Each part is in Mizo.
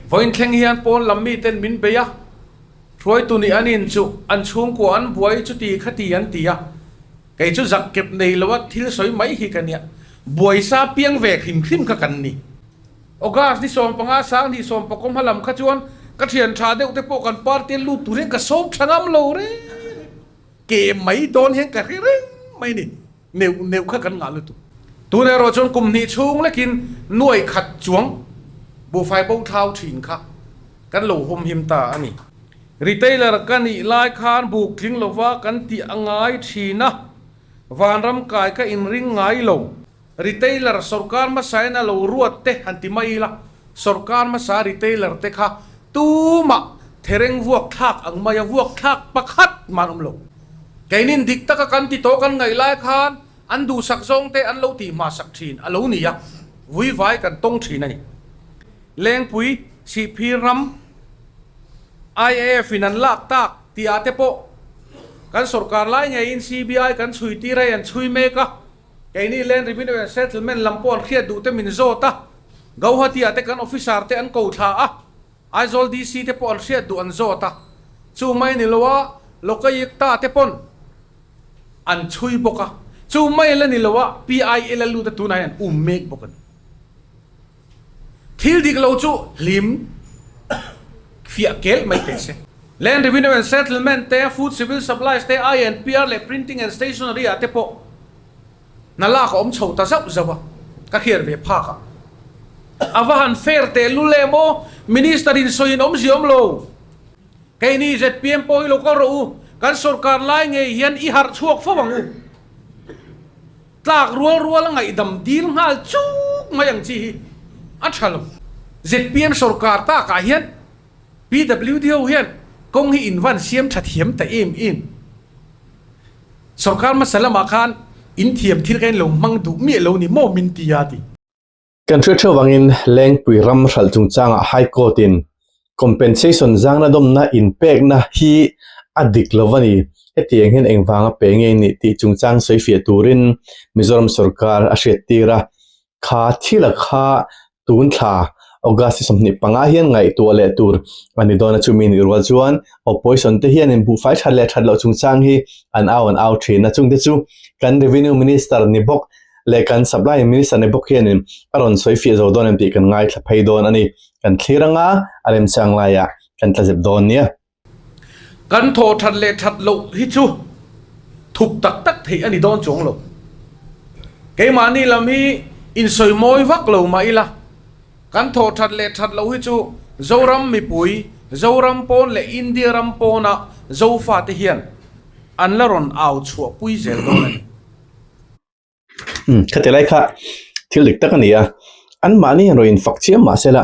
Vawiin thleng hian pawn lam miten min bei a, hruaitu nih an in chu an chhungkua an buai chuti khati an ti a, kei chu zak kep nei loa thil sawi mai hi ka nia, buaisa piang ve hrim hrim kha kan ni. August ni 15 sanghnih sawmpakawm hma lam kha chuan ka thian tha deuh te pawh kan party a lut tur hian ka sawm tha ngam lo reng reng. Ke mai dawn hian ka hre reng mai ni. Neuh neuh kha kan ngah lutuk. Tun erawh chuan kum hnih chhung lekin nuai khat chuang buhfai bo thlau thin kha kan lo humhim ta a ni. Retailer ka nih lai khan buk tling lova kan tih a ngai thin a, vanram kai ka inring ngai lo. Retailer sorkar hmasa in a lo ruat te han ti mai ila, sorkar hmasa retailer te kha tumah thereng vuak thlak ang maia vuak thlak pakhat mah an awm lo. Keinin dik taka kan ti tawh kan ngaih lai khan an duhsak zawng te an lo tih hmasak thin a lo ni a, vui vai kan tawng thin a ni. Lengpui, Sihphir ram, IAF in an lak tak tih ah te pawh kan sorkar lai ngeiin CBI kan chhui tir a, an chhui mek a. Keini Land Revenue and Settlement lam pawh an hriat duh te min zawt a, Gauhati ah te kan officer te an ko thla a, Aizawl DC te pawh an hriat duh an zawt a, chu mai ni lo a Lokayukta te pawn an chhui bawk a, chu mai la ni lo a PIL a lut a tunah hian an um mek bawk a ni. Thil dik lo chu hlim fiah kel mai teh se. Land Revenue and Settlement te, Food Civil Supplies te, INPR leh Printing and Stationery ah te pawh hna lak a awm chho ta zauh zauh a, ka hriat ve phak a. A va han fair teh lul em aw, Minister in sawi in awmzia awm lo. Keini zpm pawh hi lo kal rawh u, kan sorkar lai ngei hian i harh chhuak fo ang u. Tlak rual rual a ngaihdam dil nghal chuk mai ang chi hi a tha lo. Zpm sorkar takah hian PWD ho hian kawng hi in van siam tha thiam ta em em. Sorkar hmasa lamah khan in thiam thil kha in lo hmang duh miah lo ni maw min ti a ti. Kan hriat theuh vangin Lengpui ram hralh chungchangah High Court-in compensation zangna dawmna inpekna hi a dik lo a ni. Hetiang hian engvanga pe nge nih tih chungchang sawifiah turin Mizoram sorkar a hriattir a. Kha thila kha tun thla August ni 25 hian ngaihtuah leh tur a ni dawn a, chumi nih rual chuan opposition te hianin buhfai that leh that loh chungchang hi an au an au thin a, chungte chu kan Revenue Minister ni bawk leh kan supply minister ni bawk hianin a rawn sawi fiah zo dawn em tih kan ngaithla phei dawn a ni. Kan thlir anga a remchang laiah kan tla zep dawn nia. Kan thaw that leh that loh hi chu thup tak tak theih a ni dawn chuang lo. Keimahni lam hi insawi mawi vak lo mah ila, kan thaw that leh that loh hi chu Zoram mipui, Zoram pawn leh India ram pawna Zofate hian an la rawn au chhuahpui zel dawn a ni. Umm khati lai kha thil dik tak a ni a, anmahni hian rawn infak chiam mah se la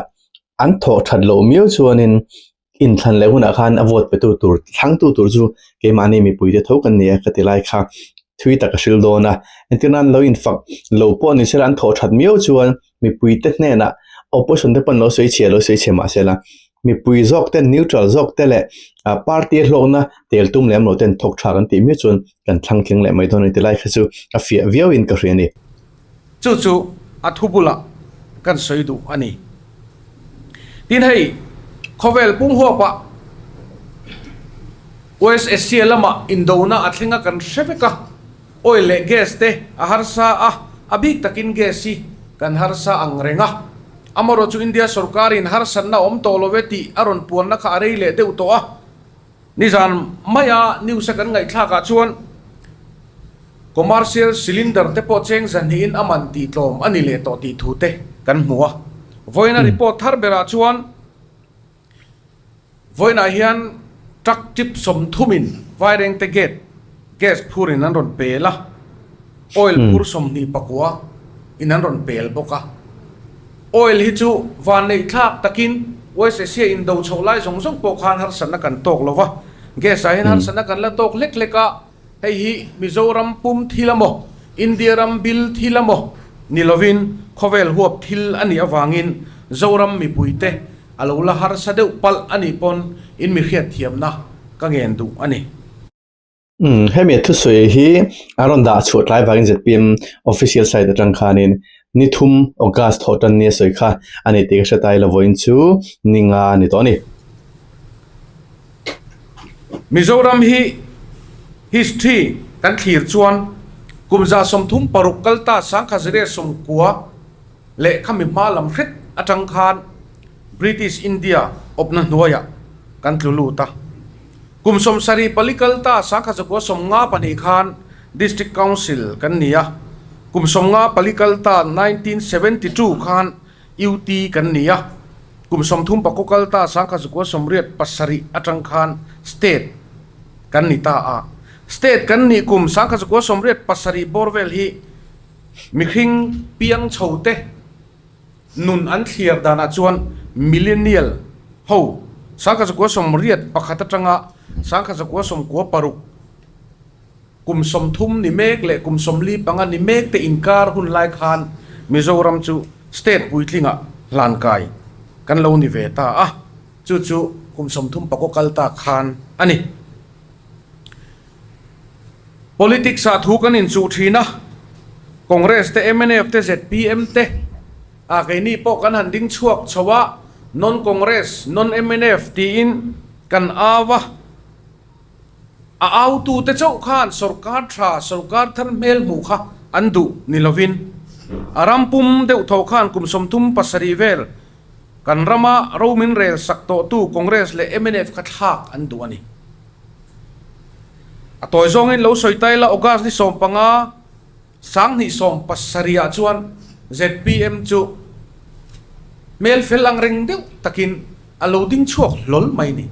an thawh that loh miau chuanin inthlan leh hunah khan a vote pe tu tur thlangtu tur chu keimahni mipui te tho kan ni a khati lai kha thui tak a hril dawn a, entir nan lo infak lo pawh ni se la an thawh that miau chuan mipui te hnenah opposition te pawn lo sawi chhia lo sawi chhe mah se la mipui zawk te neutral zawk te leh ah party a hlawkna tel tum lem lo ten thawk tha kan tih miah chuan kan thlang tling leh mai dawn a ni ti lai kha chu a fiah viau in ka hria a ni. Chu chu a thu bulah kan sawi duh a ni. Tin hei khawvel pum huapah West Asia lamah indona a thleng a kan hre vek a, oil leh gas te a harsa a, a bik takin gas hi kan harsa ang reng a. Amarawh chu India sorkarin harsatna a awm tawh lo e tih a rawn puanna kha a rei leh deuh tawh a. Nizan maia news a kan ngaihthlakah chuan commercial cylinder te pawh cheng zahnihin a man tih tlawm a ni leh tawh tih thu te kan hmu a. Vawiina report thar berah chuan vawiinah hian truck trip 30 in Vairengte gate gas phurin an rawn pel a, oil phur 29 in an rawn pel bawk a. Oil hi chu vanneih thlak takin West Asia in do chhoh lai zawng zawng pawh khan harsatna kan tawk lo va, gas ah hian harsatna kan la tawk hlek hlek a, hei hi Mizoram pum thil a maw, India ram bil thil a maw ni lovin khawvel huap thil a nih avangin Zoram mipuite a lo la harsa deuh palh a nih pawn in mi hriatthiamna ka ngen duh a ni. Umm hemi a thusawi hi a rawn dah chhuah tlai vangin zpm official site atang khanin. Ni thum August thawh tan nia sawi kha a ni tih ka hre tai lo vawiin chu ni nga a ni tawh a ni. Mizoram hi history kan thlir chuan kum 36 kalta 1990 leh khami hma lam hret atang khan British India awpna hnuaiah kan tlu lut a. Kum 74 kalta 1952 khan District Council kan ni a, kum 54 kal ta 1972 khan UT kan ni a, kum 34 kal ta 1987 atang khan State kan ni ta a. State kan nih kum 1987 bawr vel hi mihring piang chho te nun an thliar danah chuan Millennial ho 1981 atanga 1996 Kum 30 ni mek leh kum 45 ni mek te inkar hun lai khan Mizoram chu state puitlingah hlankai kan lo ni ve ta a, chu chu kum 34 kal ta khan a ni. Politics ah thu kan inchuh thin a, Congress te, mnf te, zpm te ah keini pawh kan han ding chhuak chho a, non-Congress, non-mnf tiin kan au a. A autute chauh khan sorkar tha, sorkar thar hmel hmuh kha an duh ni lovin, a ram pum deuh tho khan kum 37 vel kan rama ro min rel sak tawhtu Congress leh mnf kha thlak an duh a ni. A tawi zawngin lo sawi tai la August ni 15, 2017 ah chuan zpm chu hmel fel ang reng deuh takin a lo ding chhuak hlawl mai ni.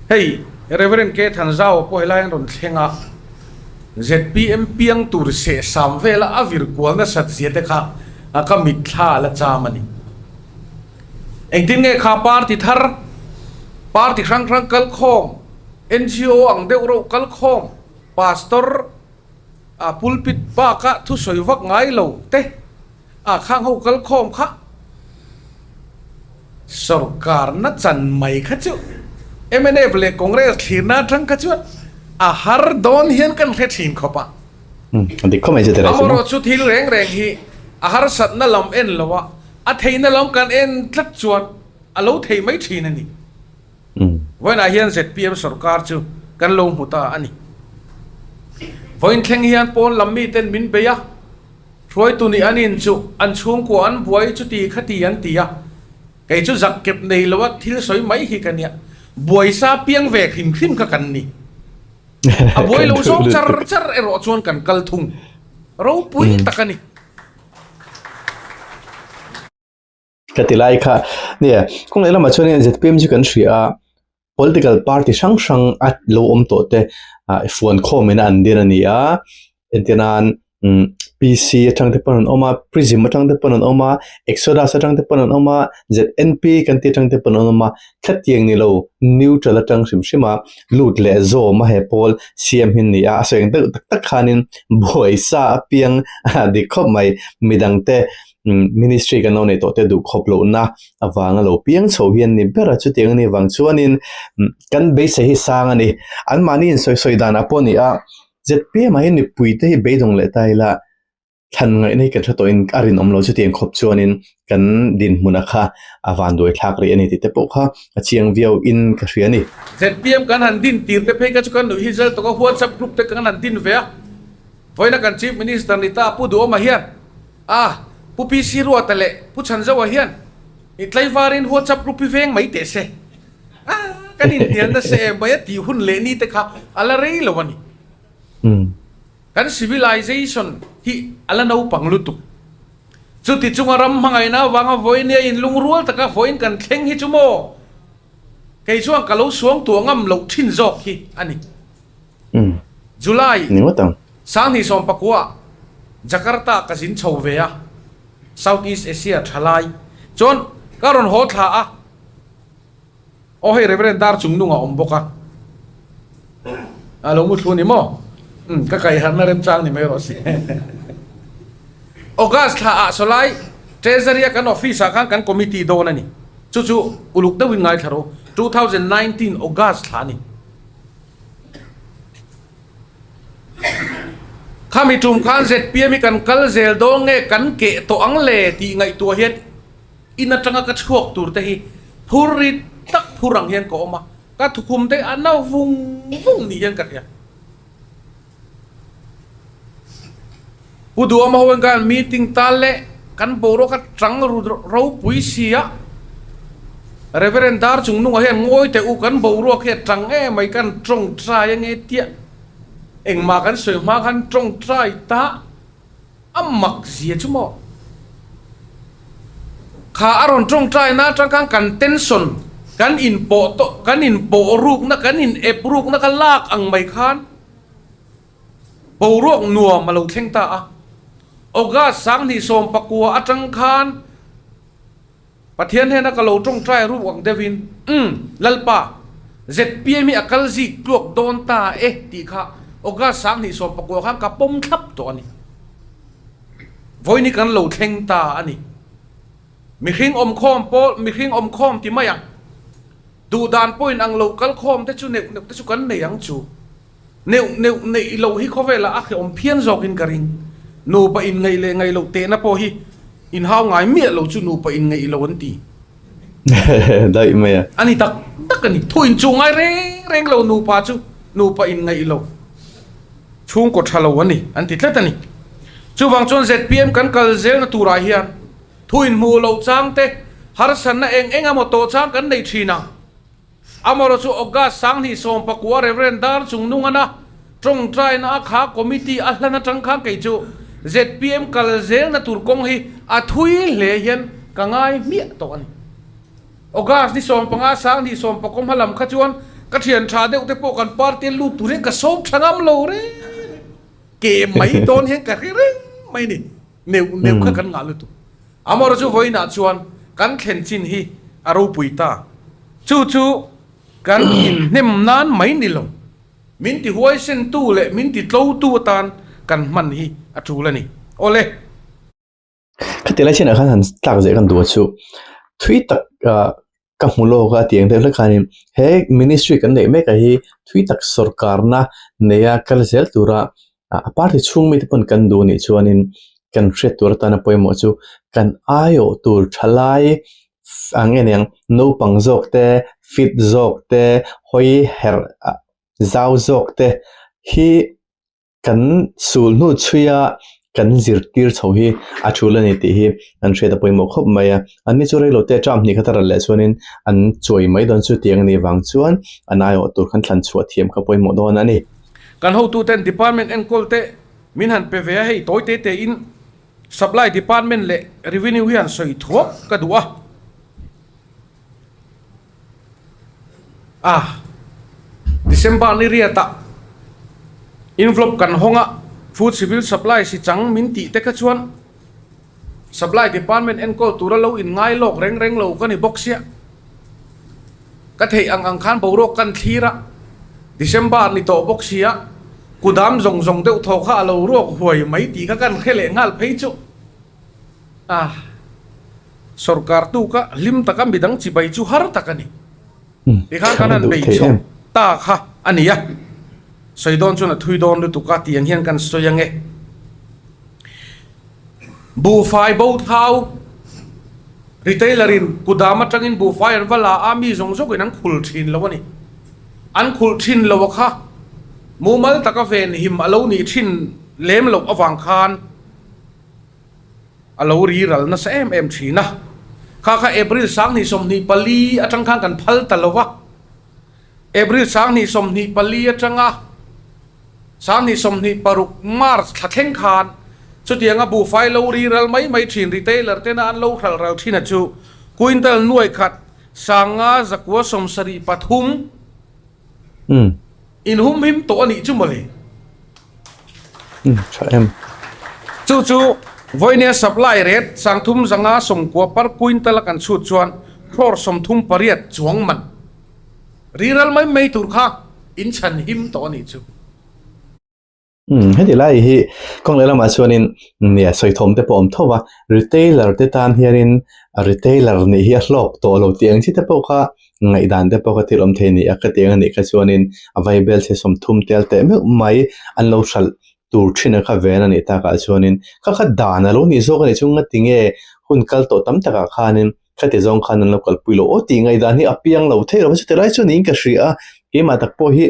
Hei Rev. K Thanzau pawh helai an rawn thleng a, zpm piang tur sehsam vela a vir kual nasat zia te kha ka mitthla a la cham a ni. Engtin nge kha party thar, party hrang hrang kalkhawm, NGO ang deuh reuh kalkhawm, pastor a pulpit baka thusawi vak ngai lo te a khang ho kalkhawm kha sorkarna chan mai kha chu mnf leh Congress thlirna atang kha chuan a har dawn hian kan hre thin khawp a. Amaherawh chu thil reng reng hi a harsatna lam en lo a, a theihna lam kan en tlat chuan a lo thei mai thin a ni. Vawiinah hian zpm sorkar chu kan lo hmu ta a ni. Vawiin thleng hian pawn lam miten min bei a, hruaitu nih an inchuh, an chhungkua an buai chuti khati an ti a, kei chu zak kep nei loa thil sawi mai hi ka nia, buaisa piang ve hrim hrim kha kan ni. A buai lo zawng char char erawh chuan kan kal thung ropui tak a ni. Ka ti lai kha nia kawng leh lamah chuan zpm chu kan hria a political party hrang hrang a lo awm tawh te ah fuan khawm in an din a ni a entir nan umm PC atang te pawn an awm a prism atang te pawn an awm a exodus atang te pawn an awm a znp kan tih atang te pawn an awm a khatiang ni lo neutral atang hrim hrim a lut leh zawm a he pawl siam hi a ni a a sawi ang deuh tak tak khanin buaisa apiang dik khawp mai midang te. Ministry kan lo nei tawh te duh khawp lohna avanga lo piang chho hi an ni ber a, chutiang a nih vang chuanin kan beisei hi sang a ni. Anmahni insawi sawi danah pawh a ni a, zpm ah hian mipuite hi beidawng leh ta ila thlan ngaihna hi kan hre tawhin a rinawm lo chutiang khawp chuanin kan dinhmuna kha a vanduai thlak rih a ni tih te pawh kha a chiang viau in ka hria a ni. Zpm kan han din tir te phei kha chu kan nuih hi zel tawk a, WhatsApp group te kan han din ve a, vawiina kan Chief Minister ni ta Pu Duhawma hian A, Pu PC Ruata leh Pu Chhanzoa hian i tlaivarin WhatsApp group hi veng mai teh se. A, kan inhnial nasa em mai a tih hun leh ni te kha a la rei lo a ni. Kan civilization hi a la naupang lutuk. Chuti chunga ram hmangaihna avanga vawinia inlungrual taka vawiin kan thleng hi chu maw? Kei chuan ka lo suang tuah ngam loh thin zawk hi a ni. July 2019 Jakarta ka zin chho ve a, South East Asia tha lai chuan ka rawn haw thla a, aw hei Reverend Dar Chungnunga awm bawk a, a lo mu thlu ni maw? Umm ka kaiharna remchang ni mai rawh se. August thla ah sawlai Treasury a kan office ah khan kan committee dawn a ni, chu chu uluk deuhin ngaithla rawh u, 2019 August thla a ni. Khami tum khan zpm hi kan kal zel dawn nge kan keh tawh ang le tih ngaihtuah hian in atanga ka chhuak tur te hi phur ri tak phur ang hian ka awm a, ka thukhum te a na vung vung ni hian ka hria. Pu Duhawma ho hian khan meeting tal leh kan boruak a tang ru ropui si a, Reverend Dar Chungnunga hian ngawi teh u kan boruak hi a tang em mai kan tawngtai ange tiah engmah kan sawi hma khan tawngtai ta a mak zia chu maw? Kha a rawn tawngtai na atang khan kan tension kan inpawh tawh kan inpawh rukna kan in ep rukna kha lak ang mai khan Boruak nuam a lo thleng ta a. August 2019 atang khan Pathian hnena ka lo tawngtai ruk ang deuhin, Umm, Lalpa, zpm hi a kal zik tluak dawn ta e tih kha August 2019 khan ka pawm thlap tawh a ni. Vawiin hi kan lo thleng ta a ni. Mihring awmkhawm pawl, mihring awmkhawm ti mai ang. Duhdan pawhin ang lo kalkhawm te chu neuh neuh te chu kan nei ang chu. Neuh neuh neih loh hi khawvelah a hrehawm phian zawkin ka ring. Nupa inngaih leh ngaih loh tehna pawh hi inhau ngai miah lo chu nupa inngaih lo an ti. Daih mai a. A ni tak tak a ni. Thu inchuh ngai reng reng lo nupa chu nupa inngaih lo chhungkaw tha lo a ni an ti tlat a ni. Chuvang chuan zpm kan kal zelna turah hian thu inhmuh loh chang te, harsatna eng eng emaw tawh chang kan nei thin ang. Amarawh chu August 2019 Rev. Dar Chungnungana tawngtaina a kha committee a hlan atang khan kei chu zpm kal zelna tur kawng hi a thui hle hian ka ngai hmiah tawh a ni. August ni 15 2019 hma lam kha chuan ka thian tha deuh te pawh kan party a lut tur hian ka sawm tha ngam lo reng reng. Ke mai dawn hian ka hre reng mai ni. Neuh neuh kha kan ngah lutuk. Amarawh chu vawiinah chuan kan thlen chin hi a ropui ta. Chu chu kan inhnem nan mai ni lo, min ti huaisentu leh min ti tlotu atan kan hman hi a tul a ni. Awle! Khati lai chinah khan han tlak zeh kan duh a chu thui tak ah ka hmu lawk a tih ang deuh hlek khanin he ministry kan neih mek ah hi thui tak sawrkarna neia kal zel tura a party chhung mite pawn kan duh anih chuanin kan hriat tur atana pawimawh chu kan aiawh tur thalai ang nge niang naupang zawk te fit zawk te hawi herh zau zawk te hi. Kan sulhnu chhuia kan zirtir chho hi a thul a ni tih hi an hriat a pawimawh khawp mai a. Anni chu reilo te term hnih khat a ral leh chuanin an chawi mai dawn chu tiang a nih vang chuan an aiawh tur khan thlan chhuah thiam kha pawimawh dawn a ni. Kan hotuten department enkawl te min han pe ve a, hei tawi te te in supply department leh revenue hi han sawi thuak ka duh a. A, December ni riatah envelope kan hawng a, Food Civil Supply si chang min tih te kha chuan Supply Department enkawl tura lo inngai lawk reng reng lo ka ni bawk sia. Ka theih ang ang khan boruak kan thlir a, December ni tawh bawk sia, kudam zawng zawng deuh thaw kha a lo ruak huai mai tih kha kan hre leh nghal phei chu. A, sorkar tuka hlim taka midang chibai chu har tak a ni. Tikhan kan han bei chho ta kha a ni a, sawi dawn chuan a thui dawn lutuk a tih ang hian kan sawi ang e. Buhfai bo thau retailer in kudam atangin buhfai an va la a, mi zawng zawngin an khul thin lo a ni. An khulh thin lo a kha mumal taka venhim a lo nih thin lem loh avang khan, A lo ri ral nasa em em thin a. Kha kha April 2024 atang khan kan phal ta lo va. April 2024 atanga 2026 March thla thleng khan chutianga buhfai lo ri ral mai mai thin retailer tena an lo hral ral thin a chu quintal nuai khat sanga zakua 73 In humhim tawh a nih chu mawle. Tha em. Chu chu vawinia supply rate 390 per quintal a kan chhut chuan crore 38 chuang man riral mai mai tur kha in chhan him tawh a nih chu. Umm heti lai hi kawng leh lamah chuanin nia sawi thawm te pawh a awm tho va, retailer te tan hianin retailer nih hi a hlawk tawh lo tih ang chi te pawh kha ngaihdan te pawh kha thil awm thei a ni a, khatiang a nih kha chuanin a vaibel chhe 30 tel teh meuh mai an lo hralh. tur thin a kha ven a nih takah chuanin kha kha dan a lo nih zawk a nih chu ngati nge hun kal tawh tam takah khanin khati zawng khan an lo kalpui lo aw tih ngaihdan hi a piang lo thei lo va chuti lai chu niin ka hria a keimah tak pawh hi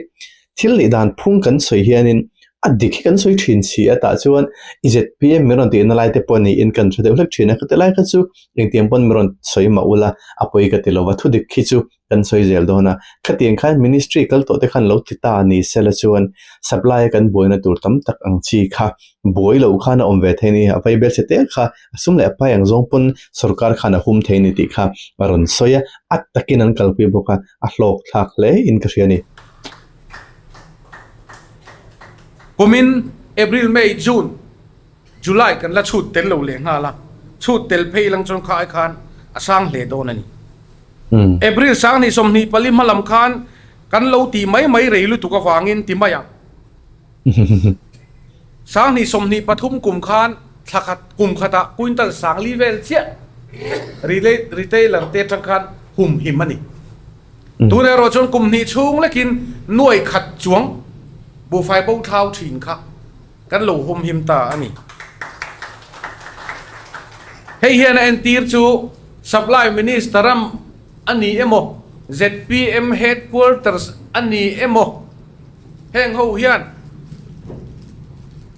thil nih dan phung kan sawi hianin a dik hi kan sawi thin si a tah chuan i zpm min rawn tihna lai te pawh niin kan hre deuh hlek thin a khati lai kha chu engtiang pawn min rawn sawi mah ula a pawi ka ti lo va thudik khi chu kan sawi zel dawn a khatiang khan ministry kal tawh te khan lo ti ta ni sela chuan supply a kan buaina tur tam tak ang chi kha buai loh khan a awm ve thei a ni a vaibel chhe tel kha a sum leh a pai ang zawng pawn sorkar khan a hum thei a ni tih kha a rawn sawi a a takin an kalpui bawk a a hlawk thlak hle in ka hria a ni. Kumin April, May, June, July kan la chhut tel lo leh nghal a, chhut tel phei lang chuan kha ai khan a sang hle dawn a ni. April 2024 hma lam khan kan lo tih mai mai rei lutuk avangin ti mai ang. 2023 kum khan thla khat kum khatah quintal sangli vel chiah retailer te atang khan humhim a ni. Tun erawh chuan kum hnih chhung lekin nuai khat chuang buhfai bo thlau thin kha kan lo humhim ta a ni. Hei hian a entir chu Supply Minister a a ni emaw, zpm Headquarters a ni emaw, heng ho hian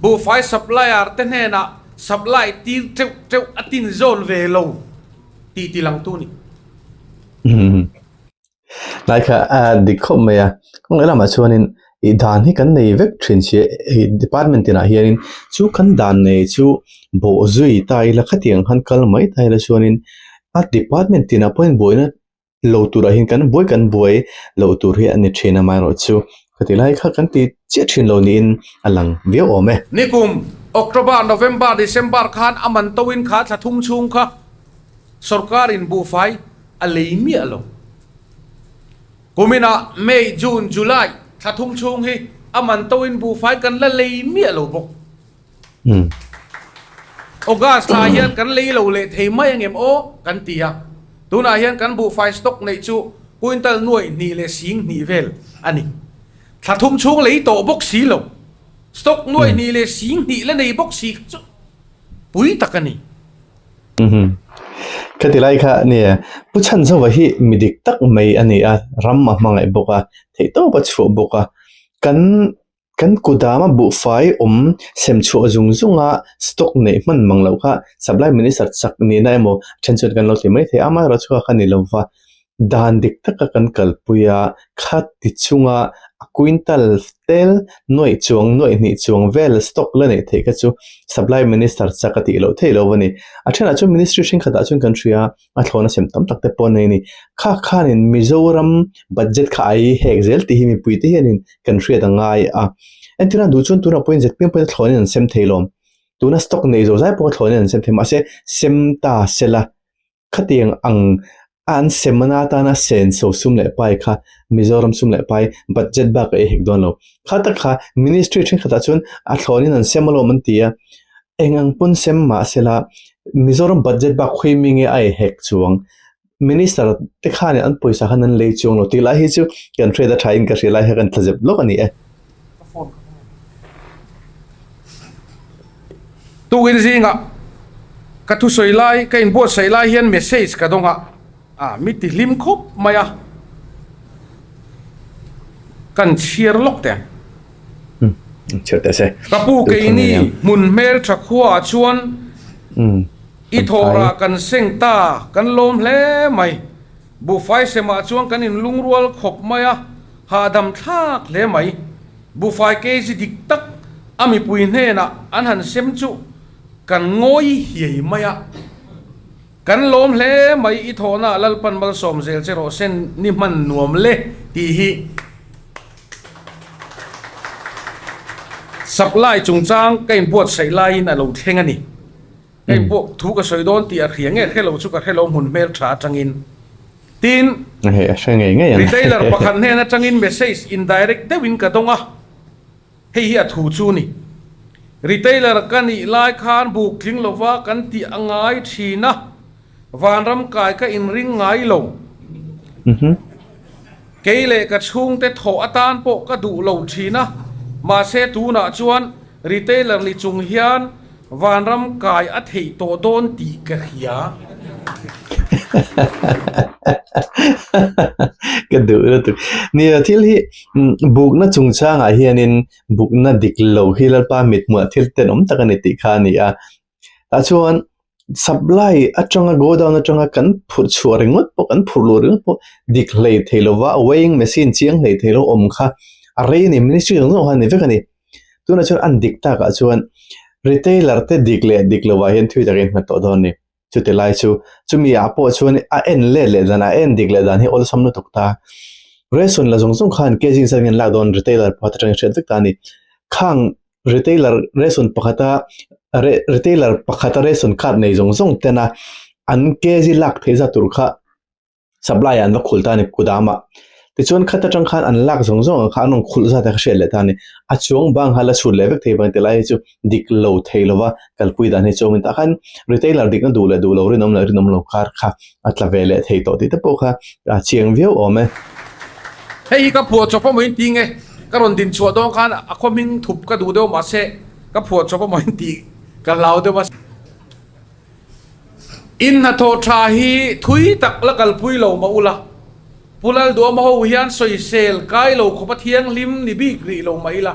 buhfai supplier te hnenah supply tir teuh teuh a tin zawn ve lo tih tilangtu a ni. Lai kha a dik khawp mai a, kawng leh lamah chuanin ih dan hi kan nei vek thin si a, ih department tinah hianin chu kan dan nei chu bawh zui ta ila khatiang khan kal mai ta ila chuanin a department tinah pawhin buaina lo turah hian kan buai kan buai loh tur hi a ni thin amaherawhchu khati lai kha kan ti chiah thin lo niin a lang viau awm e. Nikum October, November, December khan a man to in kha thla thum chhung kha sorkarin buhfai a lei miah lo. Kuminah May, June, July thla thum chhung hi a man toin buhfai kan la lei miah lo bawk. August thla hian kan lei lo leh thei mai angem aw kan ti a. Tunah hian kan buhfai stock neih chu quintal nuaih hnih leh sing hnih vel a ni. Thla thum chhung lei tawh bawk si lo. Stock nuaih hnih leh sing hnih la nei bawk si kha chu pui tak a ni. Khati lai kha nia, Pu Chhanzova hi mi dik tak mai a ni a, ram a hmangaih bawk a, theihtawp a chhuah bawk a. Kan kan kudama buhfai awm sem chhuah zung zunga stock neih hman mang loh kha Supply Minister chak nihna emaw then chuan kan lo ti mai thei a, amaherawhchu kha kha ni lo va. Dan dik taka kan kalpui a, khati chunga a quintal tel nuaih chuang nuaih hnih chuang vel stock la neih theih kha chu Supply Minister chak a tih loh theih lo a ni. A thenah chuan Ministry thenkhatah chuan kan hria a, a thlawna sem tam tak te pawh a nei a ni. Kha khanin Mizoram budget kha a ei hek zel tih hi mipui te hianin kan hriat a ngai a. Entirna duh chuan tunah pawhin zpm pawhin a thlawnin an sem thei lawm. Tuna stock nei zo zai pawh a thlawnin an sem thei mahse sem ta sela. Khatiang ang a an semna atana senso sum leh pai kha Mizoram sum leh pai budget bak a ei hek dawn lo. Kha tak kha ministry thenkhatah chuan a thlawnin an sem alawm an ti a, eng ang pawn sem mah sela Mizoram budget bak khawi mi nge a ei hek chuang minister te khanin an pawisa khan an lei chuang lo tih lai hi chu kan hriat a thain ka hria lai kha kan thlazep lawk a ni e. Tukin zingah ka thusawi lai ka inbuatsaih lai hian message ka dawng a, ah mi ti hlim khawp mai a, kan chhiar lawk teh ang. Ka pu keini hmun hmeltha khuaah chuan i thawhrah kan seng ta kan lawm hle mai. Buhfai semah chuan kan inlungrual khawp mai a, hahdam thlak hle mai. Buhfai kg dik tak a mipui hnenah an han sem chu kan ngawi hiai mai a. Kan lawm hle mai i thawhna Lalpan malsawm zel che rawh sen ni hman nuam le tih hi supply chungchang ka inbuatsaih laiin a lo thleng a ni. Hei pawh thu ka sawi dawn tih a hria nge hre lo chu ka hre lo hmun hmel tha atangin. Tin, Hei a hre ngei ngei ang. Retailer pakhat hnen atangin message indirect deuhin ka dawng a, hei hi a thu chu ni. Retailer ka nih lai khan buk tling lova kan tih a ngai thin a, vanram kai ka inring ngai lo. Kei leh ka chhungte thawh atan pawh ka duh lo thin a, mahse tunah chuan. Retailer ni chung hian vanram kai a theih tawh dawn tih ka hria. Ka duh lutuk. Nia, thil hi bukna chungchangah hianin bukna dik lo hi Lalpa mithmuah thil tenawm tak a ni tih kha a ni a. Tah chuan supply atanga godown atanga kan phurh chhuah ringawt pawh kan phurh luh ringawt pawh dik hlei thei lova weighing machine chiang hlei thei lo awm kha a rei a ni ministry zawng zawng khan a ni vek a ni. Tunah chuan an dik takah chuan retailer te dik leh dik lovah hian thui takin hma tawh dawn a ni. Chuti lai chu chumi ah pawh chuan a en let leh dan a en dik leh dan hi awlsam lutuk ta. Ration la zawng zawng khan kg in zat nge an lak dawn retailer pakhat atangin hriat vek ta a ni. Khang Retailer ration pakhata retailer pakhata ration card nei zawng zawng tena an kg lak theih zat tur kha supply ah an va khulh ta a ni kudam ah. Tichuan khat atang khan an lak zawng zawng ang kha an rawn khulh zat a ka hriat leh ta a ni. A chuang bang kha la chhut leh vek thei vang ti lai hi chu dik lo thei lova kalpui dan hi chu awm in tah khan retailer dikna duh leh duh lo rinawm leh rinawm lo kar kha a tla ve leh thei tawh tih te pawh kha a chiang viau awm e. Hei hi ka phuah chawp a maw in ti nge? Ka rawn din chhuah dawn khan a khaw hming thup ka duh deuh mahse ka phuah chawp a maw in tih ka hlau deuh a. In hnathawh tha hi thui tak la kalpui lo mah ula, Pu Lalduama ho hian sawisel kai lo khawpa thianghlim ni bik rih lo mah ila,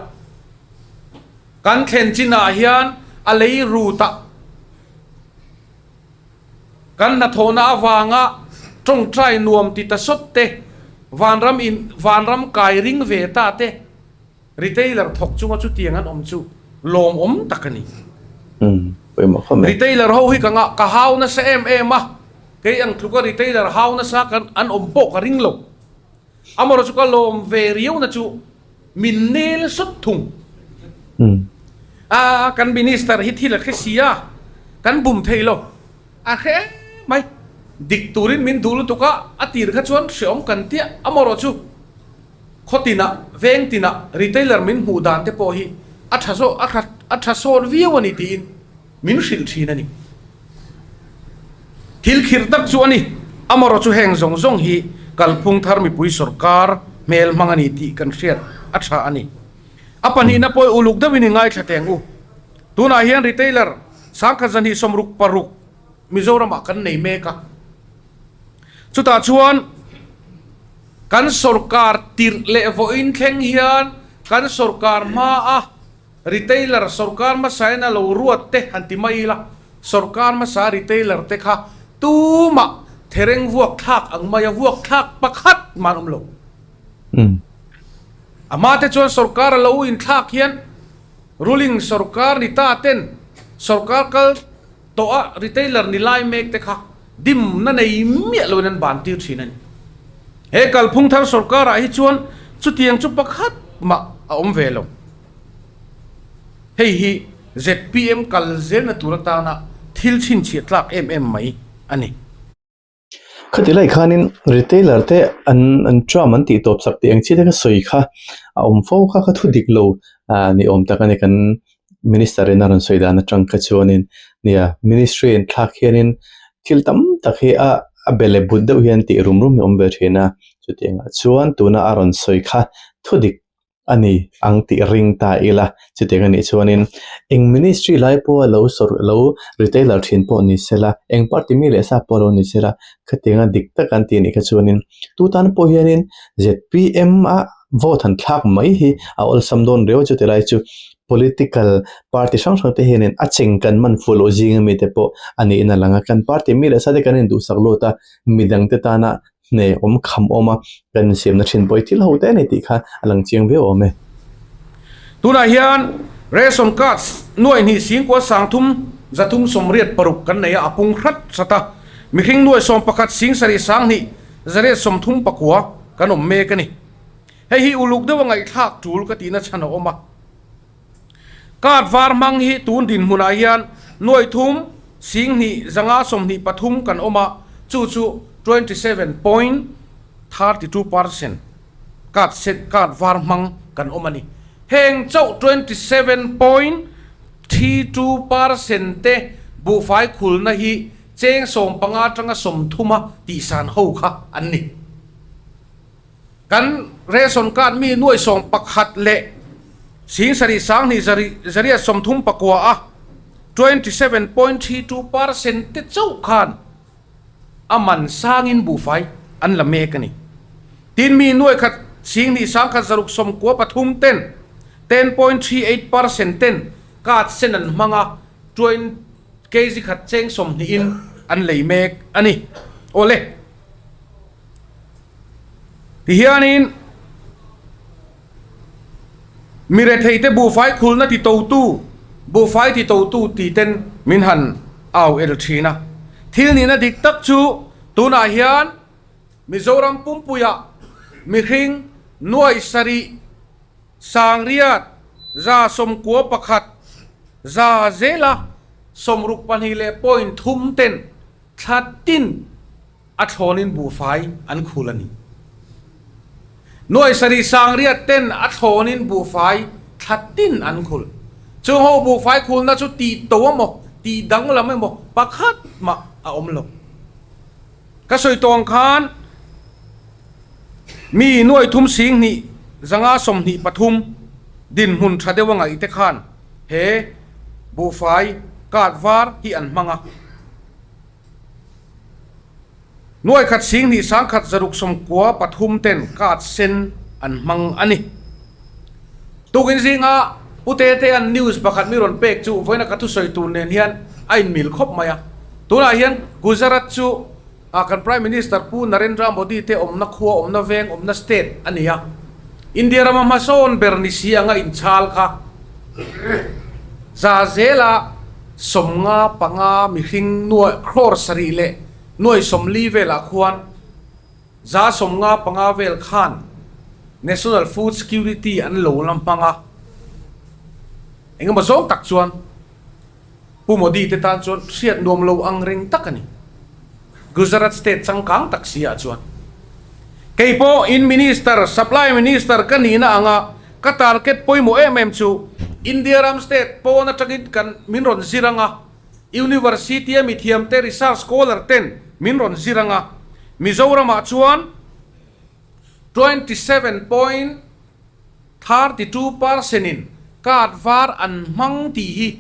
kan thlen chinah hian a lei rut ah Kan hnathawhna avanga tawngtai nuam ti ta sawt te, vanram in vanram kai ring ve ta te, retailer thawk chunga chutiang an awm chu lawmawm tak a ni. Retailer ho hi ka ngah ka hau nasa em em a, kei ang tluka retailer hau nasa kan an awm pawh ka ring lo. Amaherawhchu chu ka lawm ve riauna chu min nel sawt thung. A kan minister hi thil a hre si a, kan bum thei lo. A hre mai. Dik turin min duh lutuk a, a tir kha chuan hreawm kan tia. Amaherawhchu chu khaw tinah, veng tinah retailer min hmuh dan te pawh hi a tha zawk, a tha sawt viau a ni tiin min hrilh thin a ni. Thil khirh tak chu a ni. Amaherawh chu heng zawng zawng hi kalphung thar mipui sawrkar hmel hmang a ni tih kan hriat a tha a ni. A pahnihna pawh uluk deuhin i ngaithla teng u. Tunah hian retailer sangkhat zahnih 66 Mizoramah kan nei mek a. Chutah chuan kan sawrkar tirh leh vawiin thleng hian kan sawrkar hmaa Retailer sawrkar hmasa in a lo ruat te han ti mai ila, sawrkar hmasa retailer te kha tumah thereng vuak thlak ang mai a vuak thlak pakhat mah an awm lo. A hma te chuan sawrkar a lo inthlak hian ruling sawrkar ni ta ten sawrkar kal tawh a retailer ni lai mek te kha dimna nei miah loin an ban tir thin a ni. He kalphung thar sawrkar ah hi chuan chutiang chu pakhat mah a awm ve lo. Hei hi zpm kal zelna tur atana thil chhinchhiah tlak em em mai a ni. Khati lai khanin retailer te an an tram an tih tawp sak tih ang chi te kha sawi kha a awm fo kha kha thu dik lo ah ni awm tak a ni kan minister in a rawn sawi dan atang kha chuanin nia ministry in thlak hianin thil tam tak hi a a be leh but deuh hian tih rum rum hi a awm ve thin a chutiangah chuan tuna a rawn sawi kha thu dik a ni ang tih ring ta ila chutiang a nih chuanin eng ministry lai pawha lo sawr lo retailer thin pawh ni sela eng party mi leh sa pawh lo ni sela khatianga dik tak an tih anih kha chuanin tu tan pawh hianin zpm a vote han thlak mai hi a awlsam dawn riau chuti lai chu political party hrang hrang te hianin a cheng kan man fuh loh zing ami te pawh a niin a lang a kan party mi leh sa te kan induhsak lut a midang te tana hne awm kham awm a, kan insiamna thin pawh hi thil ho te a ni tih kha a lang chiang viau awm e. Tunah hian ration cards nuai hnih singkua sangthum zathum 86 kan nei a, a pung hrat hrat a, mihring nuai 11 sing sarih sanghnih zariat 39 kan awm mek a ni. Hei hi uluk deuh a ngaihthlak tul ka tihna chhan a awm a. Card var hmang hi tun dinhmunah hian nuai thum 10 5 23 kan awm a, chu chu 27.32 percent card sen card var hmang kan awm a ni. Heng chauh 27.32 percent te buhfai khulna hi cheng 15 atanga 30 a tihsan ho kha an ni. Kan ration card mi nuai 11 leh. Singsarih sanghnih zarih zariat 34 a 27.32 percent te chauh khan a man sangin buhfai an la mek a ni. Tin mi nuai khat singhnih sangkhat zaruk 93 ten 10.38 percent ten card sen an hmang a, twen kg khat cheng 20 in an lei mek a ni. Awle. Tihianin Mi retheite buhfai khulna ti totu, buhfai ti totu ti ten min han au el thin a. Thil nihna dik tak chu tunah hian Mizoram pumpuiah mihring nuai sarih sangriat 91 za zela 62 leh point thum ten thla tin A thlawnin buhfai an khul a ni. Nuai sarih sangriat ten a thlawnin buhfai thla tin an khul. Chung ho buhfai khulna chu tih to emaw, tih danglam emaw pakhat mah a awm lo. Ka sawi tawng khan mi nuai thum 10 5 23 dinhmun tha deuh a ngaih te khan he buhfai card var hi an hmang a. Nuai khat 10 1 693 ten card sen an hmang a ni. Tukin zinga Pu Tetea'n news pakhat mi rawn pek chu vawiina ka thusawi tur nen hian a inmil khawp mai a. Tunah hian Gujarat chu kan Prime Minister Pu Narendra Modi te awmna khua, awmna veng, awmna state a ni a. India rama hmasawn ber ni si anga inchhal kha za zela 55 mihring nuai crore sarih leh nuai 40 velah khuan 55 vel khan National Food Security an lo la hmang a, engemaw zawng tak chuan Pu Modi te tan chuan hriat nuam lo ang reng tak a ni. Gujarat state changkang tak si ah chuan kei pawh in Minister, Supply Minister ka nihna anga ka target pawimawh em em chu India ram state pawn atangin kan min rawn zir anga, University a mithiam te research scholar ten min rawn zir anga, Mizoramah chuan 27.32 percent in card var an hmang tih hi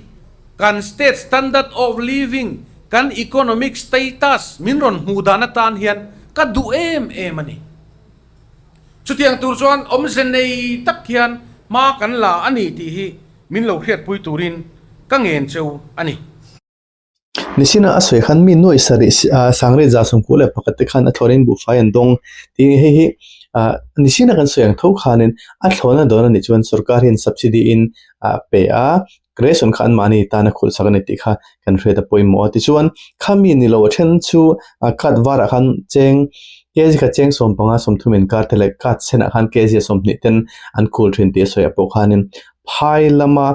kan state standard of living, kan economic status min rawn hmuh dan atan hian ka duh em em a ni. Chutiang tur chuan awmze nei tak hian hma kan la a ni tih hi min lo hriatpui turin ka ngen cheu a ni. Nisina a sawi khan mi nuai sarih sangriat 91 te khan a thlawnin buhfai an dawng tiin hei hi ah nisina kan sawi ang tho khanin a thlawna dawn a nih chuan sorkar hian subsidy in a pe a ration kha anmahni tana khulh sak a ni tih kha kan hriat a pawimawh a tichuan khami ni lo a then chu card varah khan cheng kg khat cheng 15 30 inkar te leh card senah khan kg 20 ten an khul thin tih a sawi ah pawh khanin phai lama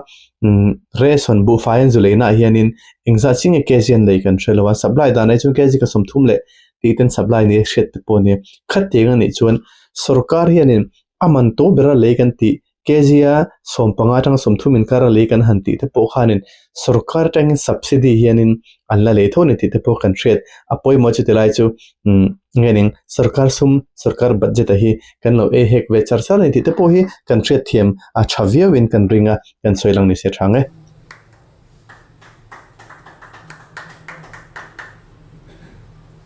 umm ration buhfai an zu leina ah hianin engzah chi nge kg an lei kan hre lo a supply dan ah hi chuan kg ka 30 leh tih ten supply ni a hriat te pawh a ni khatiang a nih chuan sorkar hianin a man to bera lei kan tih kg a 15 atanga 30 inkar a lei kan han tih te pawh khanin sorkar atangin subsidy hianin an la lei tho a ni tih te pawh kan hriat a pawimawh chu tilai chu umm nge ning sorkar sum sorkar budget a hi kan lo ei hek ve char char a ni tih te pawh hi kan hriat thiam a tha viau in kan ring a kan sawi lang ni se tha ang e.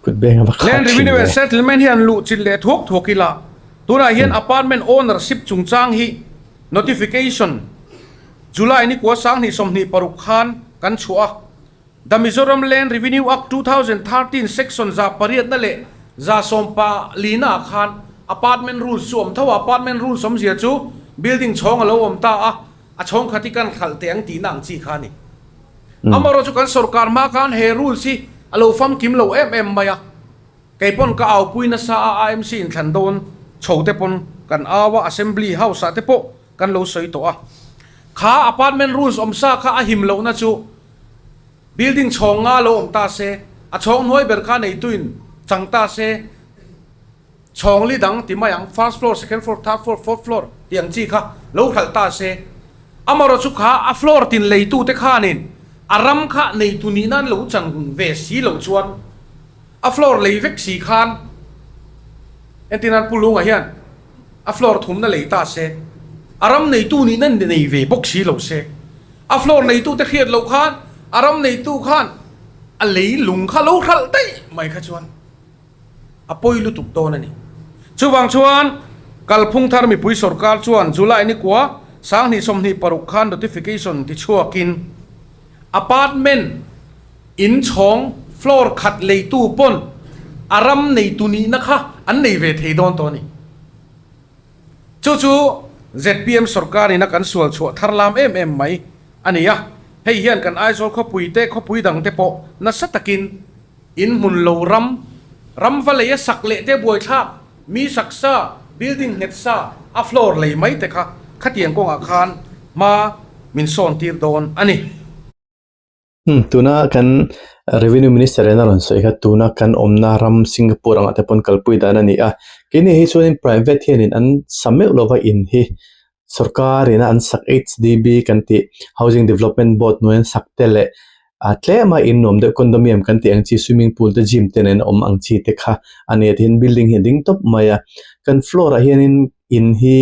Kut beng a va khat Land thin Revenue ve. and Settlement hi an luh chin leh thuak thuak ila tunah hian apartment ownership chungchang hi notification July ni kua 2026 khan kan chhuah a. The Mizoram Land Revenue Act 2013 Section 800 na leh 14 na ah khan apartment rules chu awm tho a, apartment rules awmzia chu building chhawng a lo awm ta a, a chhawng khat hi kan hralh teh ang tihna ang chi kha a ni. Amaherawhchu chu kan sorkar hma khan he rules hi a lo famkim lo em em mai a, kei pawn ka aupui nasa a, AMC inthlan dawn chho te pawn kan au a, Assembly House ah te pawh kan lo sawi tawh a. Kha apartment rules awm sa kha a him lohna chu building chhawng nga lo awm ta se, a chhawng hnuai ber kha neituin chang ta se, chhawng li dang ti mai ang, first floor, second floor, third floor, fourth floor tih ang chi kha lo hralh ta se. Amaherawhchu chu kha a floor tin leitute khanin a ram kha neitu nih nan lo chang ve si lo chuan a floor lei vek si khan entirnan Pu Lunga hian a floor thumna lei ta se. A ram neitu nihna nei ve bawk si lo se. A floor neitute hriat loh khan a ram neitu khan a lei lung kha lo hralh daih mai kha chuan a pawi lutuk dawn a ni. Chuvang chuan Kalphung thar mipui sorkar chuan July nikua 2026 khan notification tichhuakin apartment in chhawng floor khat leitu pawn a ram neitu nihna kha an nei ve thei dawn tawh a ni. Chu chu zpm sorkar ina kan sual chhuah thar lam em em mai a ni a, hei hian kan Aizawl khawpui te khawpui dang te pawh nasa takin in hmun lo ram, ram va lei a sak leh te buaithlak, mi sak sa, building nghet sa a floor lei mai te kha khatiang kawngah khan hma min sawn tir dawn a ni. Hmm, tuna kan Revenue Minister in a rawn sawi kha tuna kan awmna ram Singapore angah te pawn kalpui dan a ni a. Keini hi chuanin private hianin an sa meuh lova in hi sorkarin a an sak HDB kan tih Housing Development Board hnuai an sak te leh ah tlema in nuam deuh condominium kan tih ang chi swimming pool te gym te nen a awm ang chi te kha a ni a tihian building hi a ding tawp mai a. Kan floor ah hianin in hi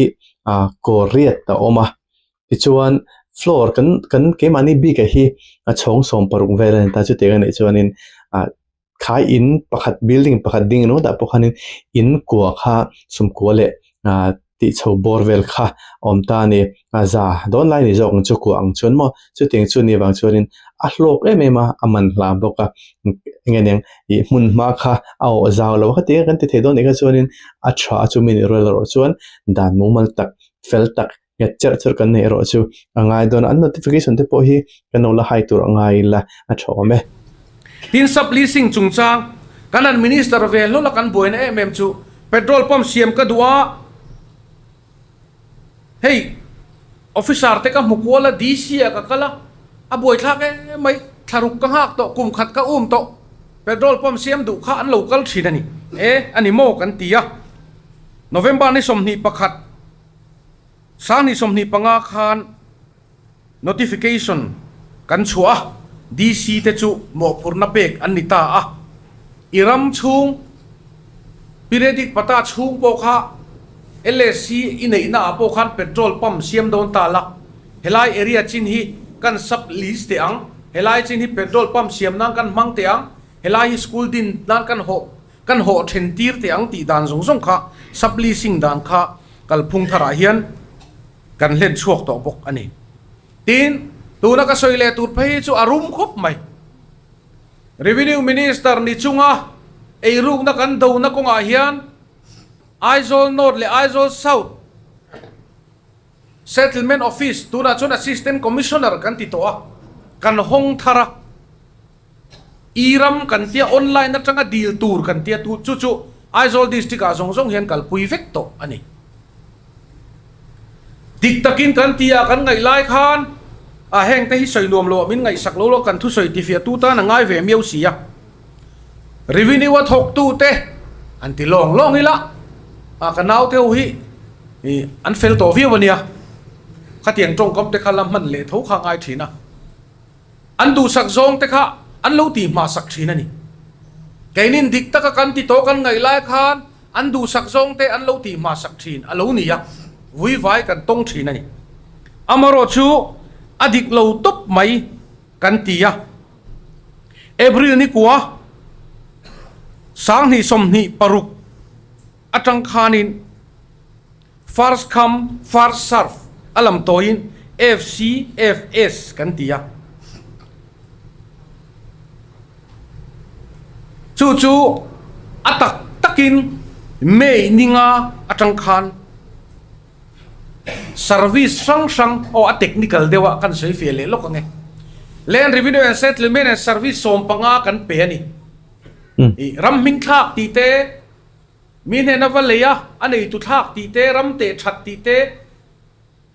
ah kaw riat a awm a. Tichuan floor kan kan keimahni bik ah hi a chhawng 16 vel a ni ta chutiang a nih chuanin ah khai in pakhat building pakhat ding ringawt ah pawh khanin in kua kha sawmkua leh ah tih chho bawr vel kha a awm ta a ni a za dawn lai ni zawk ang chu kua ang chuan maw chutiang chu ni vang chuanin a hlawk em em a a man hla bawk a eng nge niang ih hmun hma kha a awh zau lo a khatiang kan ti thei dawn nih kha chuanin a tha a chumi nih rual erawh chuan dan mumal tak fel tak nghet cherh cherh kan neih erawh chu a ngai dawn a, an notification te pawh hi kan lo la hai tur a ngai ila a tha awm e. Tin sub leasing chungchang kan han minister ve hlawl a kan buaina em em chu petrol pump siam ka duh a, hei officer te ka hmu kual a DC ah ka kal a, a buaithlak em mai thlaruk ka nghak tawh kum khat ka um tawh petrol pump siam duh kha an lo kal thin a ni e a ni maw kan ti a, November ni 21. 2025 khan notification kan chhuah a, DC te chu mawhphurhna pek an ni ta a. I ram chhung periodic pata chhung pawh kha LSC i neihna ah pawh khan petrol pump siam dawn ta la, helai area chin hi kan sub lease teh ang, helai chin hi petrol pump siam nan kan hmang teh ang, helai hi school din nan kan hawh Kan hawh then tir teh ang tih dan zawng zawng kha sub-leasing dan kha kalphung tharah hian kan hlen chhuak tawh bawk a ni. Tin, tuna ka sawi leh tur phei hi chu a rum khawp mai. Revenue Minister ni chunga eirukna kan dona kawngah hian Aizawl North leh Aizawl South Settlement Office tunah chuan Assistant Commissioner kan ti tawh a, kan hawng thar a. I ram kan tia online atanga dil tur kan tia tu chu chu Aizawl district ah zawng zawng hian kalpui vek tawh a ni. Dik takin kan ti a kan ngaih lai khan a heng te hi sawi nuam lo ah min ngaihsak lo lo kan thusawi tifiah tu tan a ngai ve miau si a. Revenue a thawk tu te an ti lawng lawng ila a ka nau te ho hi an fel tawh viau a nia. Khatiang tawngkam te kha la hman leh tho kha ngai thin a. An duhsak zawng te kha an lo tih hmasak thin a ni. Keinin dik taka kan ti tawh kan ngaih lai khan an duhsak zawng te an lo tih hmasak thin a lo ni a, vuivai kan tawng thin a ni. Amarawh chu a dik lo tawp mai kan ti a. April ni kua 2026 atang khanin First come, first serve a lam tawiin FCFS kan ti a. Chu chu a tak takin May ninga atang khan service hrang hrang aw a technical deuh a kan sawi feh leh lawk ang e. Land Revenue and Settlement and Service 15 kan pe a ni. Ram hming thlak tih te, Mi hnena va lei a, a neitu thlak tih te, ram teh that tih te,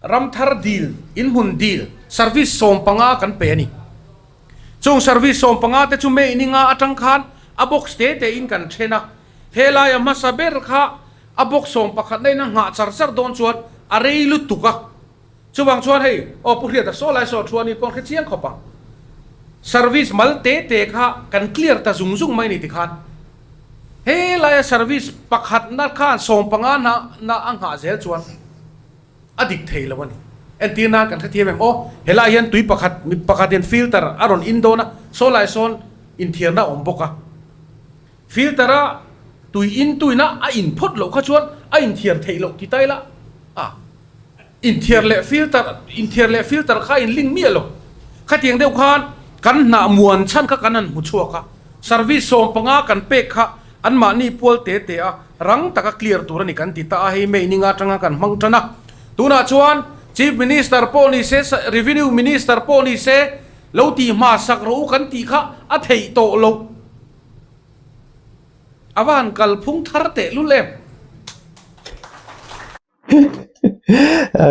ram thar dil, inhmun dil, service 15 kan pe a ni. Chung service 15 te chu May ni nga atang khan a box te te in kan then a, helaia hmasa ber kha a box 11 na in a nghah char char dawn chuan a rei lutuk a. Chuvang chuan hei, aw Pu Hriata saw lai saw thu a ni pawn hre chiang khawp ang. Service mal te te kha kan clear ta zung zung mai ni tikhan he laia service pakhatna khan 15 na na a nghah zel chuan. A dik thei lo a ni. Entir nan kan hrethiam em aw, helai hian tui pakhat mi pakhatin filter a rawn in dawn a, saw lai sawn inthiarna a awm bawk a. Filter a tui in tuina a in phawt loh kha chuan a inthiar theih loh ti ta ila a inthiar leh filter inthiar leh filter kha a in link miah lo. Khatiang deuh khan kan hnah muan chhan kha kan han hmu chhuak a, service 15 kan pek kha anmahni pual te te a rang taka clear tur a ni kan ti ta a, hei May ninga atanga kan hmang tan a. Tunah chuan Chief Minister pawh ni se, Revenue Minister pawh ni se lo tih hma sak rawh u kan tih kha a theih tawh loh. A va han kalphung thar teh lul em?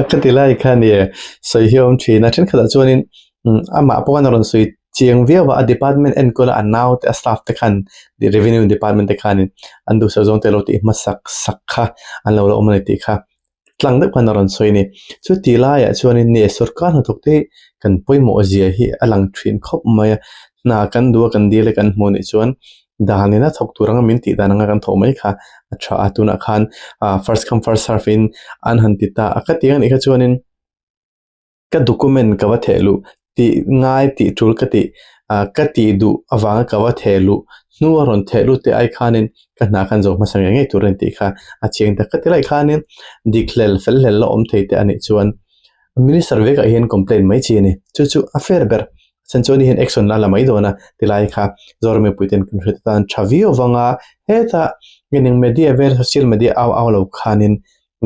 Ka ti lai kha ni sawi hi a awm thin a, thenkhatah chuanin amah pawh khan a rawn sawi chiang viau a, a department enkawl a a naute a staff te khan revenue department te khanin an duhsak zawng te lo tih hmasak sak kha an lo la awm a ni tih kha tlang deuh khan a rawn sawi a ni. Chuti laiah chuanin nge sorkar hnathawk te hi kan pawimawh zia hi a lang thin khawp mai a, hna kan duh a kan dil a kan hmuh anih chuan dan ina thawk tur anga min tih dan anga kan thawh mai kha a tha a, tunah khan ah first come first serve in an han ti ta a, ka ti ang nih kha chuanin ka document ka va theh luh tih ngai tih tul ka tih ah ka tih duh avanga ka va theh luh hnu a rawn theh lut te ai khanin ka hna khan zo hmasa ngei ngei tur a ni tih kha a chiang tak ka ti lai khanin dik hlel fel hlel la awm thei te a nih chuan minister vekah hian complaint mai chi a ni chu chu a fair ber Chhan chuan hian action la la mai dawn a tilai kha Zoram mipui ten kan hriat atan tha viau vang a, hetah ngening media vel social media au au lo khanin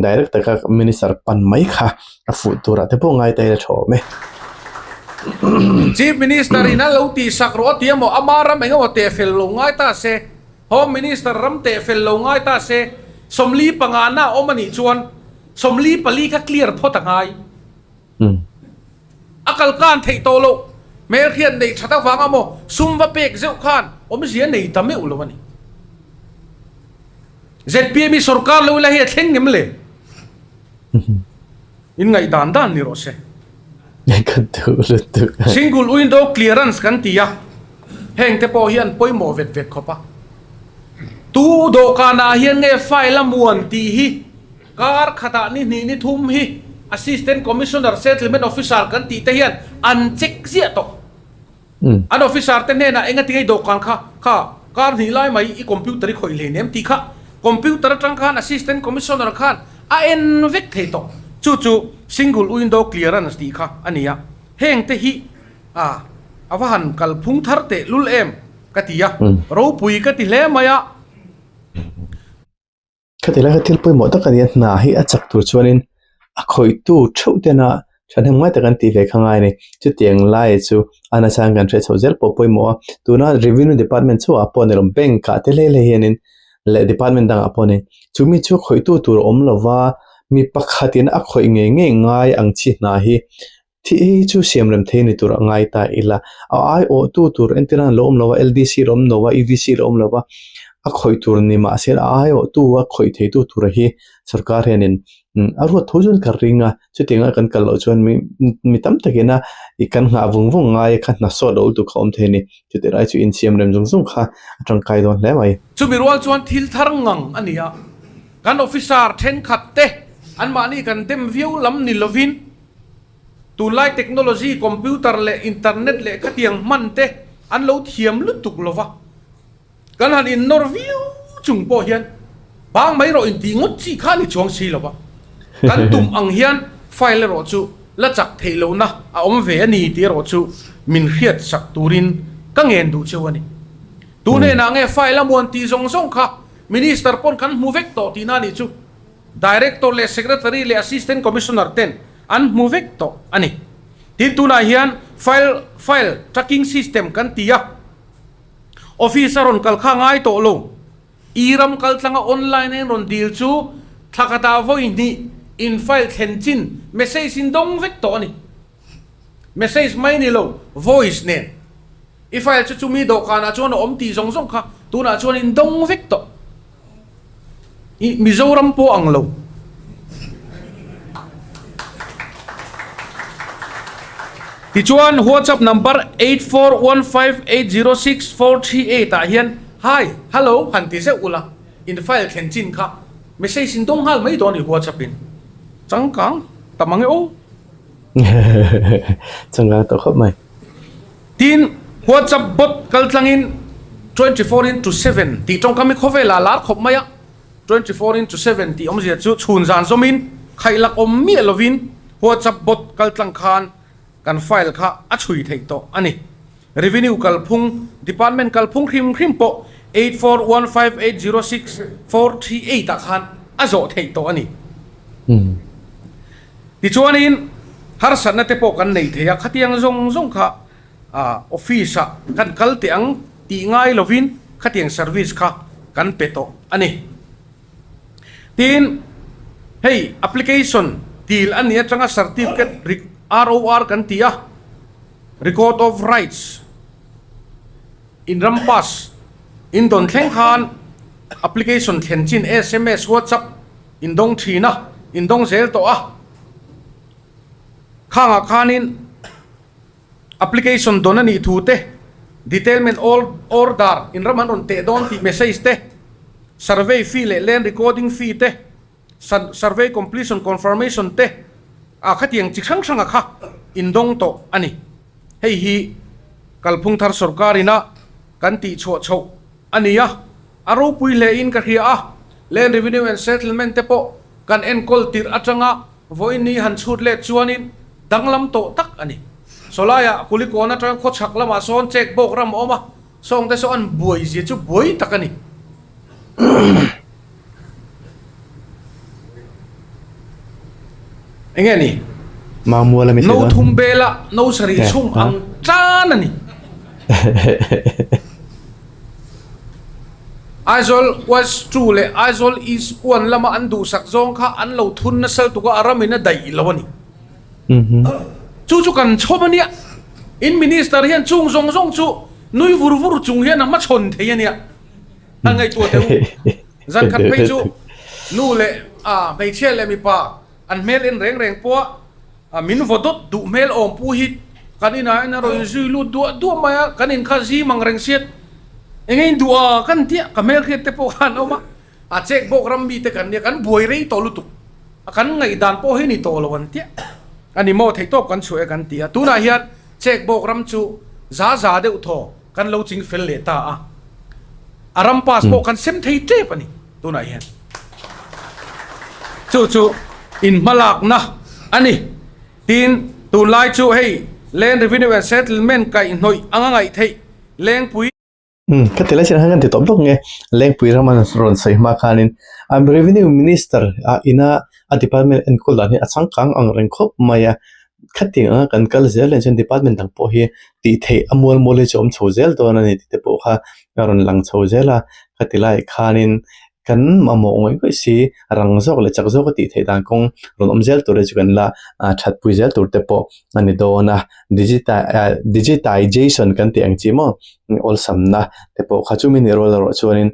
direct taka minister pan mai kha a fuh turah te pawh ngai ta ila tha awm e. Chief Minister in a lo tih sak rawh a ti emaw ama ram eng emaw teh fel lo ngai ta se, Home Minister ram teh fel lo ngai ta se, 45 na a awm a nih chuan 44 kha clear phawt a ngai. A kal kan theih tawh loh. Hmelhriat neih that avang a maw sum va pek zeuh khan awmzia nei ta meuh lo a ni. Zpm hi sorkar lo ila hi a thleng ngem le? In ngaih dan dan ni rawh se. Single window clearance kan ti a, heng te pawh hi an pawimawh vet vet khawp a. Tu dawhkanah hian nge file a muan tih hi Kar khatah ni hnih ni thum hi Assistant Commissioner Settlement Officer kan tih te hian an check ziah tawh. An officer te hnenah enga tinge i dawhkan kha kha kar hnih lai mai i computer i khawih hlei nem tih kha computer atang khan Assistant Commissioner khan a en vek thei tawh. Chu chu Single Window Clearance tih kha a ni a. Heng te hi a a va han kalphung thar teh lul em ka ti a. Ropui ka ti hle mai a. Khati lai kha thil pawimawh tak a ni a, hna hi a chak tur chuanin a khawihtu theuh tena thahnem ngai tak an tih ve kha ngai a ni. Chutiang lai chu a nachang kan hriat chhoh zel pawh pawimawh a, tuna revenue department chhuah pawh a ni lo, bank ah te hlei hlei hianin leh department dangah pawh a ni. Chumi chu khawihtu tur a awm lova mi pakhatin a khawih ngei ngei ngai ang chi hna hi Thih hi chu siam rem thei ni tur a ngai ta ila, a aiawhtu tur entir an lo awm lo a, LDC lo awm lo a, EDC lo awm lo a, a khawih tur ni mahse a aiawhtu a khawih theitu tur hi sorkar hianin a ruat tho chuan ka ring a, chutianga kan kal loh chuan mi mi tam takin a i kan nghah vung vung ngai kha hna sawt lo lutuk kha awm thei a ni, chutih lai chu insiam rem zung zung kha a tangkai dawn hle mai. Chumi rual chuan thil thar ngang a ni a, kan officer thenkhat te anmahni kan dem viau lam ni lovin, Tunlai technology, computer leh internet leh khatiang hman te an lo thiam lutuk lo va, kan han innawr viau chung pawh hian bang mai rawh intih ngawt chi kha a ni chuang si lo va, kan tum ang hian file erawh chu la chak theih lohna a awm ve a ni tih erawh chu min hriat sak turin ka ngen duh cheu a ni. Tu hnenah nge file a muan tih zawng zawng kha Minister pawn kan hmu vek tawh tihna a nih chu. Director leh Secretary leh Assistant Commissioner ten an hmu vek tawh a ni. Tin tunah hian file file tracking system kan ti a, office a rawn kal kha ngai tawh lo. E-ram kal tlanga online a in rawn dil chu thla khatah vawi hnih in file thlen chin message in dawng vek tawh a ni. Message mai ni lo, voice nen. I file chu chumi dawhkanah chuan a awm tih zawng zawng kha tunah chuan in dawng vek tawh. I Mizoram pawh ang lo. Tichuan WhatsApp number 8415806438 ah hian Hi, Hello han ti zeuh ula, in file thlen chin kha message in dawng nghal mai dawn i WhatsApp in. Changkang. Ta mang e aw. Changkang tawh khawp mai. Tin, WhatsApp bot kaltlangin 24 into 7 tih tawngkam hi khawvelah lar khawp mai a. 24 into 7 tih awmzia chu chhun zan zawmin khaihlak awm miah lovin WhatsApp bot kaltlang khan kan file kha a chhui theih tawh a ni. Revenue kalphung, Department kalphung hrim hrim pawh 8415806438 ah khan a zawh theih tawh a ni. Tichuanin harsatna te pawh kan nei thei a, khatiang zawng zawng kha office ah kan kal teh ang tih ngai lovin khatiang service kha kan pe tawh a ni. Tin, hei application dil a nih atanga certificate ROR kan ti a, Record of Rights in ram pass in dawn thleng khan application thlen chin sms, WhatsApp in dawng thin a, in dawng zel tawh a. Khangah khanin application dawn a nih thu te, detailment order in ram an rawn teh dawn tih message te, survey fee leh land recording fee te, Survey completion confirmation te ah khatiang chi hrang hranga kha indawng tawh a ni. Hei hi kalphung thar sorkar ina kan tih chhuah chhoh a ni a, a ropui hle in ka hria a, Land Revenue and Settlement te pawh kan enkawl tirh atanga vawiin ni han chhut let chuanin danglam tawh tak a ni. Sawlaiah Kulikawn atanga khawchhak lamah sawn check bawk ram a awm a, sawngte saw an buai zia chu buai tak a ni. Enge ni? Mamual ami No thum bela no sarih chhung ang tan a ni. Aizawl West 2 leh Aizawl East 1 lama an duhsak zawng kha an lo thun nasal tuk a, a ramin a daih lo a ni. Chu chu kan chhawm a nia. In minister hian chung zawng zawng chu nui vur vur chung hian a hmachhawn thei a nia. A ngaihtuah teh u. Zan khat phei chu nu leh hmeichhia leh mipa an hmel en reng reng pawh a min vaw dawt duh hmel awm pu hi kan inah hian a rawn inzui lut duah duah mai a, kan in kha zim ang reng siat eng nge in duh a kan tia ka hmelhriat te pawh khan awm a, a chek bawk ram mite kan nia kan buai rei tawh lutuk a kan ngaihdan pawh hi ni tawh lo an tia a ni maw theihtawp kan chhuah e kan ti a, tunah hian chek bawk ram chu za za deuh thaw. Kan lo ching fel leh ta a, a ram pass pawh kan sem thei tep a ni tunah hian. Chu chu inhmalakna a ni. Tin, tunlai chu hei Land Revenue and Settlement kaihhnawih anga ngaih theih Lengpui. Umm, ka ti lai chin khan kan ti tawp lawk nge, Lengpui ram an rawn sawi hma khanin an Revenue Minister ah ina a department enkawl dan hi a changkang ang reng khawp mai a, Khatiang anga kan kal zel leh chuan department dang pawh hi tih theih a mual mual hi chu a awm chho zel dawn a ni tih te pawh kha a rawn lang chho zel a, khati laiah khanin kan mamawh ngawih ngawih si rang zawk leh chak zawk a tih theih dan kawng rawn awm zel tur hi chu kan la thatpui zel tur te pawh a ni dawn a, digitization kan tih ang chi maw awlsamna te pawh kha chumi nih rual erawh chuanin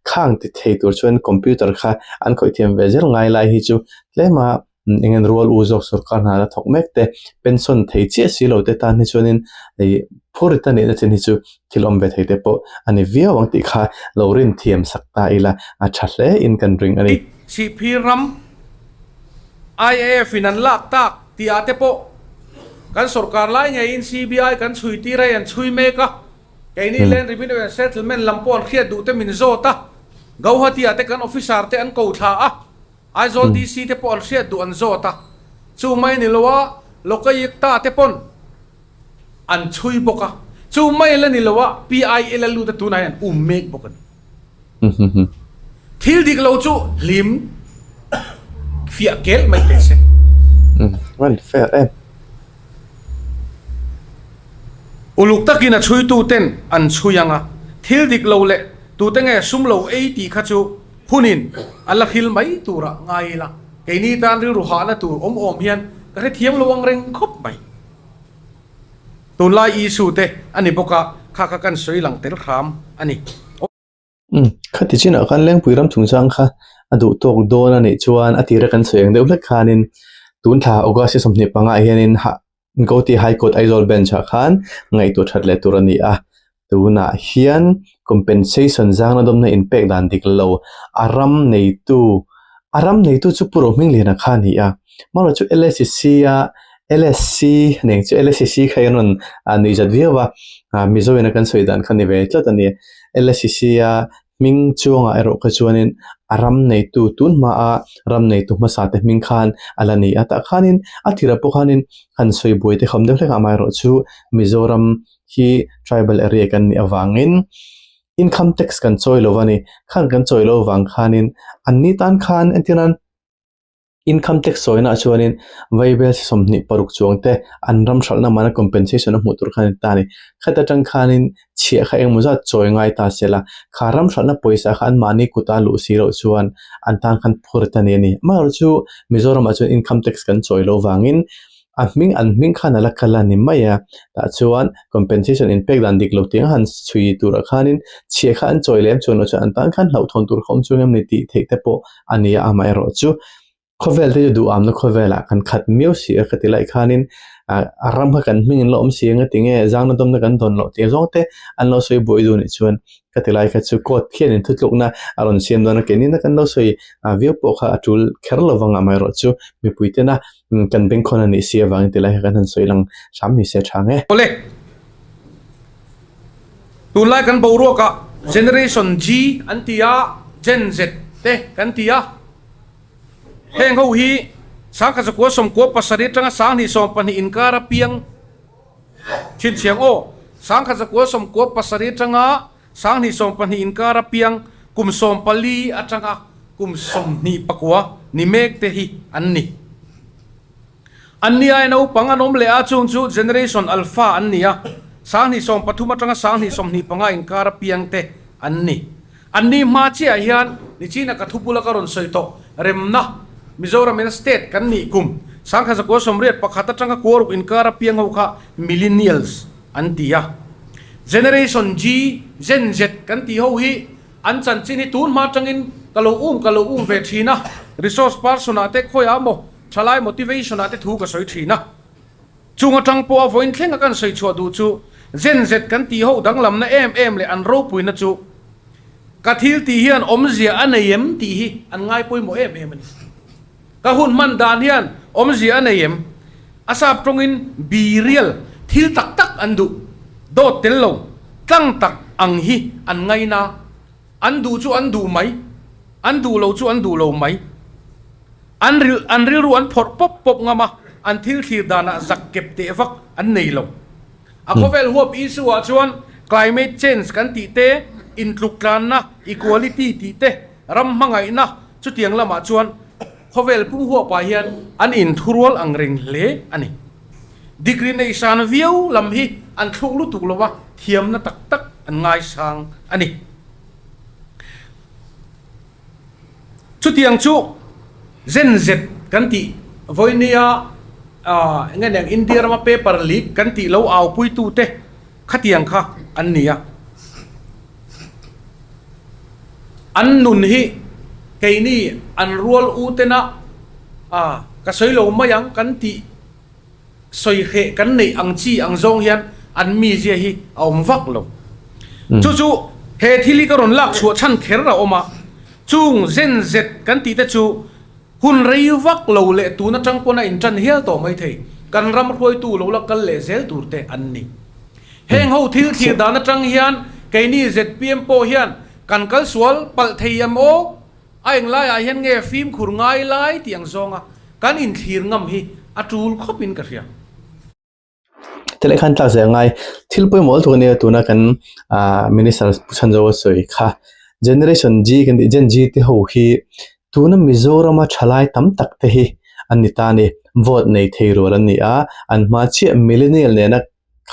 khang ti thei tur chuan computer kha an khawih thiam ve zel ngai lai hi chu tlem a. eng nge rual u zawk sorkar hna la thawk mek te pension thei chiah si lo te tan hi chuanin ih phur ta nihna chin hi chu thil awm ve thei te pawh a ni viau ang tih kha lo rin thiam sak ta ila a tha hle in kan ring a ni. Sihphir ram IAF in an lak tak tih ah te pawh kan sorkar lai ngeiin CBI kan chhui tir a an chhui mek a, keini Land Revenue and Settlement lam pawh an hriat duh te min zawt a, Gauhati ah te kan officer te an ko thla a. Aizawl DC te pawh an hriat duh an zawt a, chu mai ni lo a Lokayukta te pawn an chhui bawk a, chu mai la ni lo a PIL a lut a tunah hian an um mek bawk a ni. Thil dik lo chu hlim fiah kel mai teh se. Van fair em. Uluk takin a chhuitu ten an chhui ang a, thil dik lo leh tute nge sum lo ei tih kha chu Hunin a la hril mai turah ngai ila, keini tan rilru hahna tur awm awm hian ka hrethiam lo ang reng khawp mai. Tunlai Isu te a ni bawk a, kha kha kan sawi lang tel hram a ni. Umm, khati chinah khan Lengpui ram chungchang kha a duh tawk dawn a nih chuan a tira kan sawi ang deuh hlek khanin tun thla August 25 ah hianin Gauhati High Court Aizawl Bench ah khan ngaihtuah that leh tur a ni a, tunah hian compensation zangna dawmna inpek dan dik lo a ram neitu. A ram neitu chu Pu Rohmingliana kha a ni a, amaherawhchu chu LSCC a LSC nen chu LSCC kha hian rawn nuihzat viau a, Mizo ina kan sawi dan kha ni ve tlat a ni. LSCC a hming chuangah erawh kha chuanin a ram neitu tun hmaa ram neitu hmasa te hming khan a la ni a, tah khanin a tirah pawh khanin han sawi buai te khawm deuh hlek a, amaherawhchu Mizoram hi tribal area kan nih avangin Income tax kan chawi lo a ni. Khan kan chawi lo vang khanin anni tan khan entir nan income tax sawina ah chuanin vaibel 26 chuang te an ram hralhna mana compensation a hmuh tur khan an ta a ni. Khat atang khanin chhiah kha engemaw zat chawi ngai ta se la, kha ram hralhna pawisa kha anmahni kuta luh si loh chuan an tan khan phur ta ni a ni. Amaherawhchu Mizoramah chuan income tax kan chawi lo vangin A hming an hming khan a la kal a ni mai a, tah chuan compensation in pek dan dik lo tiang han chhui turah khanin chhiah kha an chawi lem chuan loh chuan an tan khan hlauhthawn tur kha awm chuang em ni tih theih te pawh a ni a, amaherawhchu khawvel te chu duhamna khawvelah kan khat miau si a ka ti lai khanin ah a ram kha kan hming in la awm si ang a tinge zangna dawmna kan dawn loh tih zawng te an lo sawi buai duh nih chuan ka ti lai kha chu court khian in thutlukna a rawn siam dawn a keini na kan lo sawi viau pawh kha a tul kher lo vang amaherawhchu mipui tena Kan bengkhawn a nih si avangin ti lai kha kan han sawi lang hram ni se tha nge. Awle. Tunlai kan boruakah Generation G an ti a, Gen Z te kan ti a. Heng ho hi 1997 atanga 2020 inkar a piang chhinchhiang aw. 1997 atanga 2020 inkar a piang kum 14 atanga kum 29 ni mek te hi an ni. An ni ai naupang an awm leh a, chung chu Generation Alpha an ni a, 2030 atanga 2025 inkar a piang te an ni. An ni hma chiah hian nichina ka thubula ka rawn sawi tawh remna Mizoram ina state kan nih kum 1981 atanga kuaruk inkar a piang ho kha Millennials an ti a. Generation G, Gen Z kan tih ho hi an chanchin hi tun hma atangin ka lo um ka lo um ve thin a, resource person ah te khawiah emaw thalai motivation ah te thu ka sawi thin a. Chung atang pawh a vawiin thleng a kan sawi chhuah duh chu Gen Z kan tih ho danglamna em em leh an ropuina chu ka thil tih hian awmzia a nei em tih hi an ngai pawimawh em em a ni. Ka hun hman dan hian awmzia a nei em? A sap tawngin be real, thil tak tak an duh, dawt tel lo, tlang tak ang hi an ngaina. An duh chu an duh mai, an duh lo chu an duh lo mai. An ril an rilru an phawrh pawp pawp ngam a, an thil thlir danah zak kep teh vak an nei lo. A khawvel huap issue ah chuan climate change kan tih te, intluk tlanna, equality tih te, ram hmangaihna, Chutiang lamah chuan khawvel pum huapah hian an inthurual ang reng hle a ni. Degree nei san viau lam hi an thluk lutuk lo a, thiamna tak tak an ngaisang a ni. Chutiang chu Gen Z kan tih vawinia eng nge niang India rama paper leak kan tih lo aupuitute Khatiang kha an ni a. An nun hi keini an rual u tena a ka sawi lo mai ang kan tih sawi hreh kan neih ang chi ang zawng hian an mizia hi a awm vak lo. Chu chu he thil hi ka rawn lak chhuah chhan kher a awm a, chung zen zet kan tih te chu Hun rei vak lo leh tun atang pawn a intan hial tawh mai thei. Kan ram hruaitu lo la kal leh zel tur te an ni. Heng ho thil thlir dan atang hian keini zpm pawh hian kan kal sual palh thei em aw? A englaiah hian nge fimkhur ngai lai tih ang zawnga kan inthlir ngam hi a tul khawpin ka hria. Tilai khan tlak zel ngai thil pawimawh lutuk ania tuna kan ah minister Pu Chhanzoa sawi kha generation G kan tih Gen G te ho hi tuna Mizorama thalai tam tak te hi an ni ta a ni vote nei thei rual an ni a an hma chiah millennial nena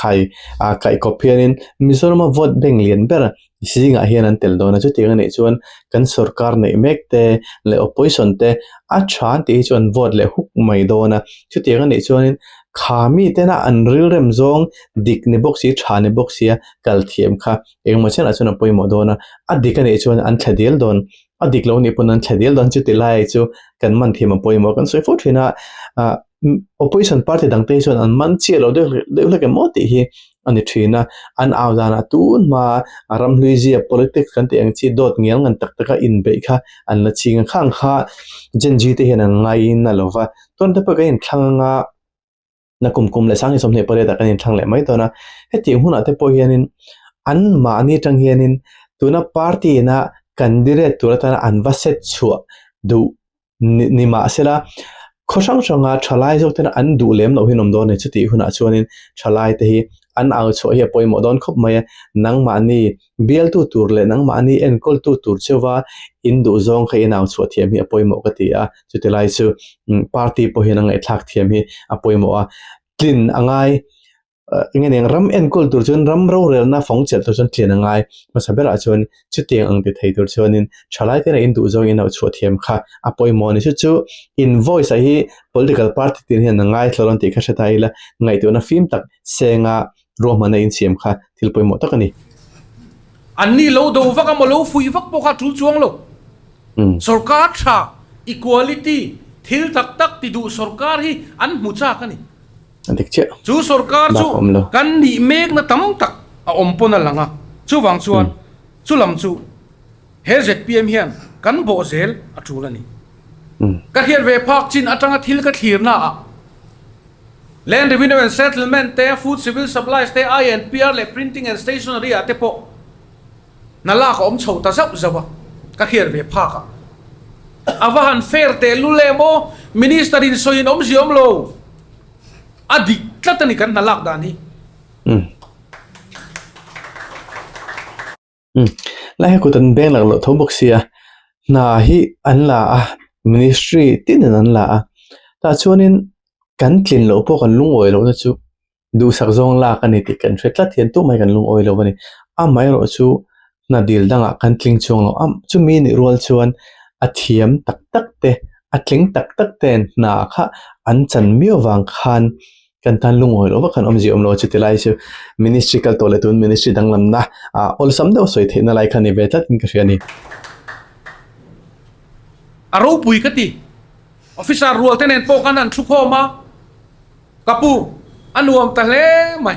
khai ah kaihkawp hianin Mizorama vote bank lian ber Zingah hian an tel dawn a, chutiang a nih chuan kan sorkar neih mek te leh opposition te a tha an tih hi chu an vote leh huk mai dawn a, chutiang a nih chuanin kha mi tena an rilrem zawng dik ni bawk si tha ni bawk sia kal thiam kha engemaw chenah chuan a pawimawh dawn a, a dik a nih chuan an thla dial dawn, a dik lo nih pawn an thla dial dawn chuti lai chu kan man thiam a pawimawh kan sawi fo thin a ah. Opposition party dangte hi chuan an man chiah lo deuh deuh hlek em maw tih hi a ni thin a, an au danah tun hma a ramhlui zia politics kan tih ang chi dawt ngial ngan tak taka inbeih kha an la ching a, khang kha Gen Z te hian an ngaiin a lo va, chuan te pawh kan inthlang anga na kum kum leh sang 28 ah kan inthlang leh mai dawn a, hetiang hunah te pawh hianin an mahni atang hianin tuna party ina candidate tur atana an va set chhuah duh ni mahsela khaw hrang hranga thalai zawk tena an duh lem loh hi an awm dawn a ni. Chutih hunah chuanin thalai te hi an au chhuah hi a pawimawh dawn khawp mai a, nangmahni bialtu tur leh nangmahni enkawltu tur cheuva in duh zawng kha in au chhuah thiam hi a pawimawh ka ti a, chuti lai chu party pawh hian a ngaihthlak thiam hi a pawimawh a, tlin a ngai. Eng nge ram enkawl tur chuan ram rorelna fawng chelh tur chuan tlian a ngai. Hmasa berah chuan chutiang ang ti thei tur chuanin thalai tena in duh zawng in lo chhuah thiam kha a pawimawh a ni. Chu chu invoice ah hi political party tin hian a ngai thlawh dawn tih kha hre ta ila ngaihtuahna fim tak senga ruahmanna insiam kha thil pawimawh tak a ni. Anni lo do vak a maw lo fuih vak pawh kha a tul chuang lo. Sorkar tha equality thil tak tak ti duh sorkar hi an hmu chak a ni. A dik chiah. Chu sorkar Bak chu a awm lo. kan nih mekna tam tak a awm pawn a lang a, chuvang chuan chu lam chu he zpm hian kan bawh zel a tul a ni. Ka hriat ve phak chin atanga thil ka thlirna ah Land Revenue and Settlement te, Food Civil Supplies te, INPR leh Printing and Stationery ah te pawh Hna lak a awm chho ta zauh zauh a, ka hriat ve phak a. A va han fair tehlul em aw, Minister in sawi in awmzia awm lo. A dik tlat a ni kan hna lak dan hi. Umm. Umm. Lai hi kut an beng lak loh tho bawk sia, hna hi an la a, Ministry tin in an la a, tah chuanin kan tlin loh pawh kan lungawi lohna chu Duhsak zawng lak a ni tih kan hre tlat hian tumah hi kan lungawi lo a ni. Amaherawh chu hna dil dangah kan tling chuang lo. Chumi nih rual chuan a thiam tak tak te, a tling tak tak ten hna kha an chan miau vang khan kan tan lungawi loh vak khan awmzia awm lo a. Chuti lai chu ministry kal tawh leh tun ministry danglamna awlsam deuh sawi theihna lai kha ni ve tlat in ka hria a ni. A ropui ka ti. Officer rual te nen pawh khan an thu khawm a. Ka pu, a nuam ta hle mai.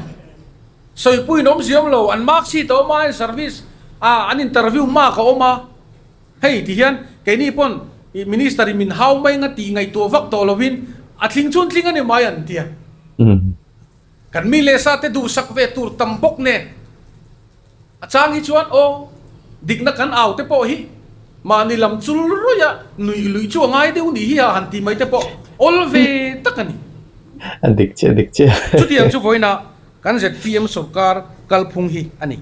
Sawipuiin awm ziam lo, an mark sheet a awm a, an service a, an interview mark a awm a. Hei ti hian keini pawn Minister in min hau mai anga tih ngaihtuah vak tawh lovin a tling chhun tling a ni mai an ti a. Kan mi leh sa te duhsak ve tur tam bawk nen. A chang hi chuan aw, dikna kan au te pawh hi mahni lam chul ruih a nuih luih chu a ngai deuh nih hi a han ti mai te pawh awl ve tak a ni. A dik chiah, dik chiah. Chutiang chu vawiinah kan zpm sorkar kalphung hi a ni.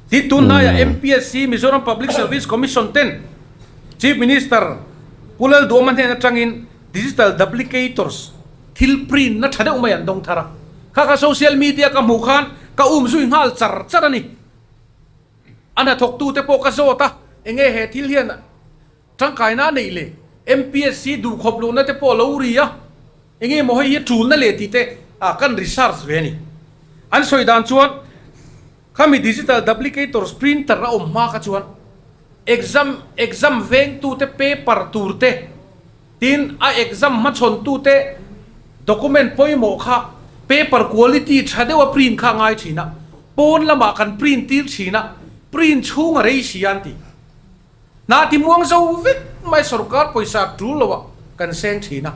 Tin, tun hnaiah MPSC, Mizoram Public Service Commission ten Chief Minister Pu Lalduhawma hnen atangin Digital Duplicators thil print na tha deuh mai an dawng thar a, kha kha social media ka hmuh khan ka um zui nghal char char a ni. A hnathawk tute pawh ka zawt a, enge he thil hian tangkaina a neih le? MPSC duhkhawp luhna te pawh a lo ri a, enge maw hei hi tulna leh tih te kan research ve a ni. An sawi dan chuan khami digital duplicators printer a awm hma kha chuan exam exam vengtute paper tur te, Tin, a exam hmachhawntute document pawimawh kha paper quality tha deuha print kha a ngai thin a, pawn lamah kan print tir thin a, print chhung a rei si a an ti. Hna ti muang zo vek mai sorkar pawisa tul loah kan seng thin a.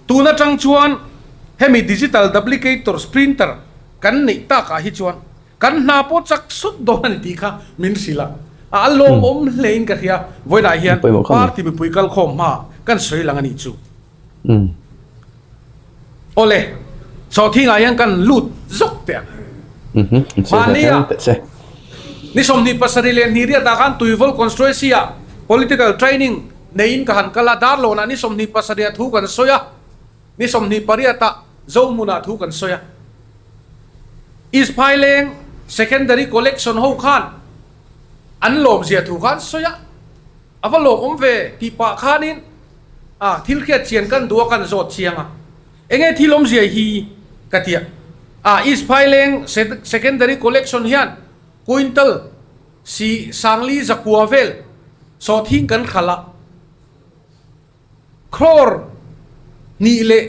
Tun atang chuan hemi digital duplicators printer kan neih takah hi chuan Kan hna pawh chak sut dawn a ni tih kha min hrilh a, a lawmawm hlein ka hria. Vawiinah hian party mipui kalkhawm hma kan sawi lang a nih chu. Awle, sawhthingah hian kan lut zawk teh ang. Mahnia ni 27 leh hnih riatah khan Tuivawl Constituency-ah political training neiin ka han kal a, Darlawnah ni 27 ah thu kan sawi a. Ni 28 ah Zohmunah thu kan sawi a. East Phaileng Secondary Collection ho khan an lawmzia thu kha an sawi a. A va lawmawm ve tih pah khanin a thil hriat chian kan duh a kan zawt chiang a. Enge thil awmzia hi ka ti a. A East Phaileng Secondary Collection hian quintal si sangli zakua vel sawhthing kan khalh a. Crore hnih leh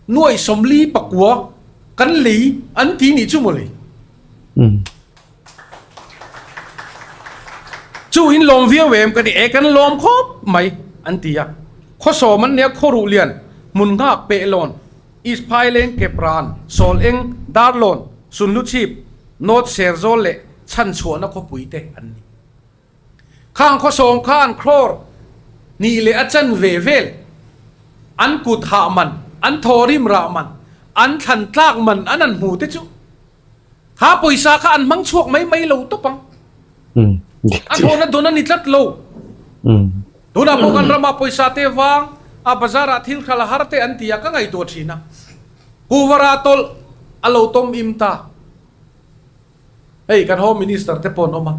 Nuaih 49 kan lei an ti nih chu mawle. Chu in lawm viau em ka ti e kan lawm khawp mai an ti a. Khaw sawm an nia khaw ruh lian hmun nghak peh lawn East Phaileng Kepran Sawl Eng Darlawn Sunhluchhip North Serzawl leh Chhanchhuahna khawpui te an ni. Khang khaw sawm khan crore hnih leh a chan ve vel an kut hah man, an thawhrim rah man, an thlan tlak man an an hmu te chu kha pawisa kha an hmang chhuak mai mai lo tawp ang. A thawhna dawn a ni tlat lo. Tunah pawh kan ramah pawisa te vang a bazar ah thil khalh a har te an ti a ka ngaihtuah thin a. Kuhvara tawlh a lo tawm im ta. Hei kan Home Minister te pawh an awm a,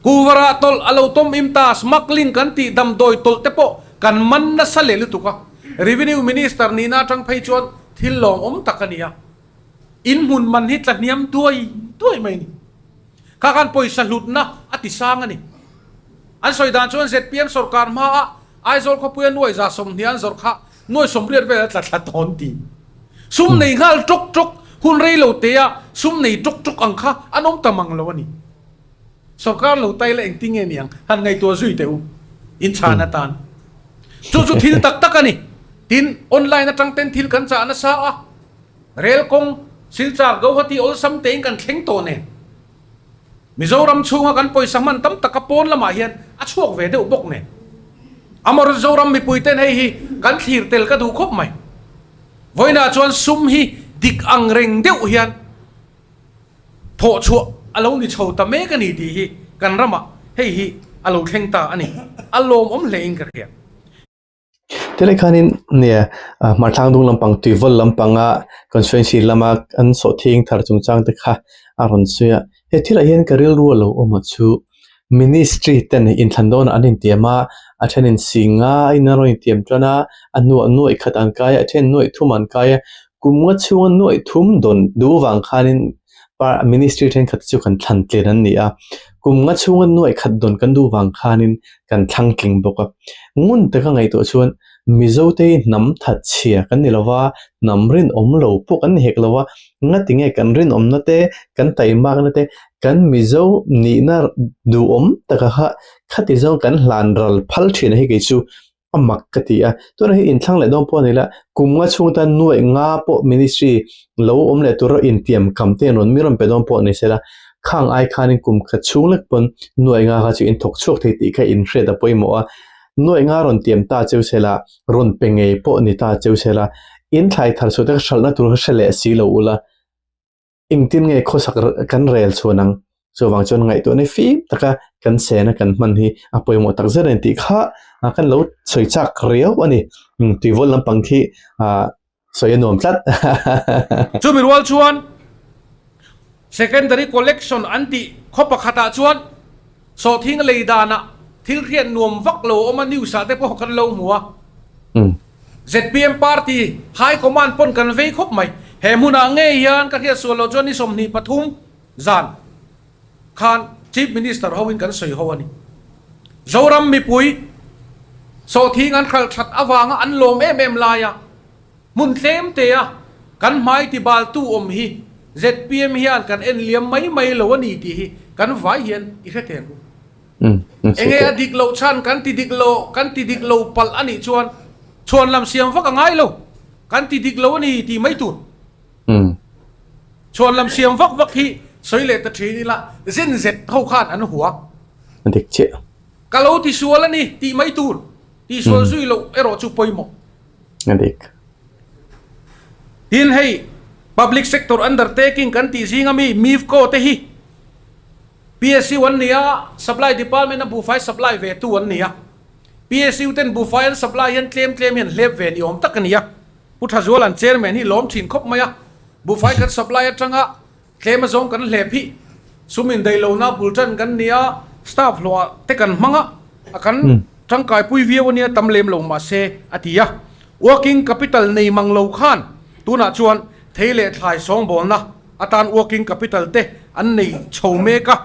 Kuvarah tawlh a lo tawm im ta, smuggling kan tih damdawi tawlh te pawh kan man nasa leh lutuk a, Revenue Minister nihna atang phei chuan thil lawmawm tak a ni a, in hmun man hi tla hniam duai duai mai a ni. Kha khan pawisa hlutna a ti sang a ni. An sawi dan chuan zpm sorkar hmaah Aizawl khawpuia nuai 120 an zawrh kha Nuai 80 vel a tla thla tawn ti. Sum nei nghal ṭawk ṭawk, hun rei lo te a sum nei ṭawk ṭawk ang kha an awm ta mang lo a ni. Sorkar lo tai la engtin nge ni ang? Han ngaihtuah zui teh u. In chhan atan. Chu chu thil tak tak a ni. Tin, online atang ten thil kan chah nasa a, rel kawng, Silchar, Guwahati awlsam tein kan thleng tawh nen. Mizoram chhunga kan pawisa hman tam taka pawn lamah hian a chhuak ve deuh bawk nen. Amor Zoram mipui ten hei hi kan thlir tel ka duh khawp mai. Vawiinah chuan sum hi dik ang reng deuh hian thawh chhuah a lo ni chho ta mek a ni tih hi kan ramah hei hi a lo thleng ta a ni. A lawmawm hle in ka hria. Tilai khanin nia hmarthlang dung lampang tuivawl lampanga constituency lama an sawhthing thar chungchang te kha a rawn sawi a he thilah hian ka rilru a lo awm a chu ministry ten inthlan dawnah an intiam a a thenin singa in an rawn intiam tan a a hnuah nuaih khat an kai a a then nuaih thum an kai a kum nga chhunga nuaih thum dawn duh vang khanin ministry thenkhat chu kan thlan tlen an ni a kum nga chhunga nuaih khat dawn kan duh vang khanin kan thlang tling bawk a ngun taka ngaihtuah chuan Mizo te hi hnam that chhia kan ni lova hnam rinawm lo pawh kan ni hek lova ngati nge kan rinawmna te kan taimakna te kan Mizo nihna duhawm taka kha khati zawng kan hlan ral phal thin a hi kei chu a mak ka ti a tunah hi inthlang leh dawn pawh a ni la kum nga chhung tan nuaih nga pawh ministry lo awm leh tura intiam kam te an rawn mi rawn pe dawn pawh a ni sela khang ai khanin kum khat chhung lek pawn nuaih nga kha chu in thawk chhuak thei tih kha in hriat a pawimawh a nuaih nga rawn tiam ta cheu sela rawn pe ngei pawh ni ta cheu sela in thlai thar chhuah te kha hralhna tur kha hre leh si lo ula. Engtin nge khawsak kan rel chhuan ang? Chuvang chuan ngaihtuahna fim taka kan sena kan hman hi a pawimawh tak zet a ni tih kha kan lo sawi chak riau a ni. Tuivawl lampang khi sawi a nuam tlat. Chumi rual chuan Secondary Collection an tih khaw pakhatah chuan sawhthing lei danah thil hriat nuam vak lo a awm a, news ah te pawh kan lo hmu a. Zpm party high command pawn kan vei khawp mai. He hmunah ngei hian ka hriat sual loh chuan ni 23 zan khan Chief Minister hoin kan sawi ho a ni. Zoram mipui sawhthing an hralh that avanga an lawm em em laia hmun tlem te a kan hmai tibaltu awm hi zpm hian kan en liam mai mai lo a ni tih hi kan vai hian i hre thei ang u. Enge a dik loh chhan kan ti dik lo, kan ti dik lo palh a nih chuan chhuan lam siam vak a ngai lo, kan ti dik lo a ni tih mai tur. Chhuan lam siam vak vak hi sawi leh ta thin ila zen zet ho khan an hua. A dik chiah. Ka lo ti sual a ni tih mai tur, tih sual zui loh erawh chu pawimawh. A dik. Tin hei public sector undertaking kan tih zing ami MIFCO te hi PSU an ni a, Supply Department a buhfai supply ve tu an ni a. PSU ten buhfai an supply hian tlem tlem hian hlep ve ni awm tak a ni a. Pu Thazuala'n Chairman hi lawm thin khawp mai a, buhfai kan supply atanga tlem azawng kan hlep hi sum indaihlohna bul tan kan ni a, staff hlawh te kan hmang a, a kan tangkaipui viau a nia tam lem lo mahse a ti a. Working capital nei mang lo khan tunah chuan thei leh thlai sawngbawlna atan working capital te an nei chho mek a,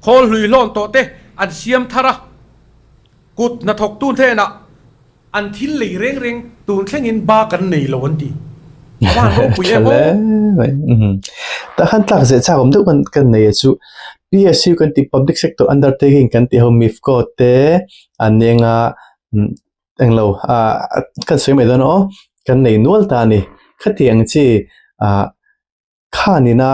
khawl hlui hlawn tawh te an siam thar a, kut hnathawktu hnenah an thil lei reng reng. Tun thlengin ba kan nei lo an ti. A van ropui em aw. Tah khan tlak zeh chak awm deuh kan kan nei a chu PSU kan tih Public Sector Undertaking kan tih ho MIFCO te an eng a englo ah kan sawi mai dawn aw kan nei nual ta a ni. Khatiang chi ah Khanina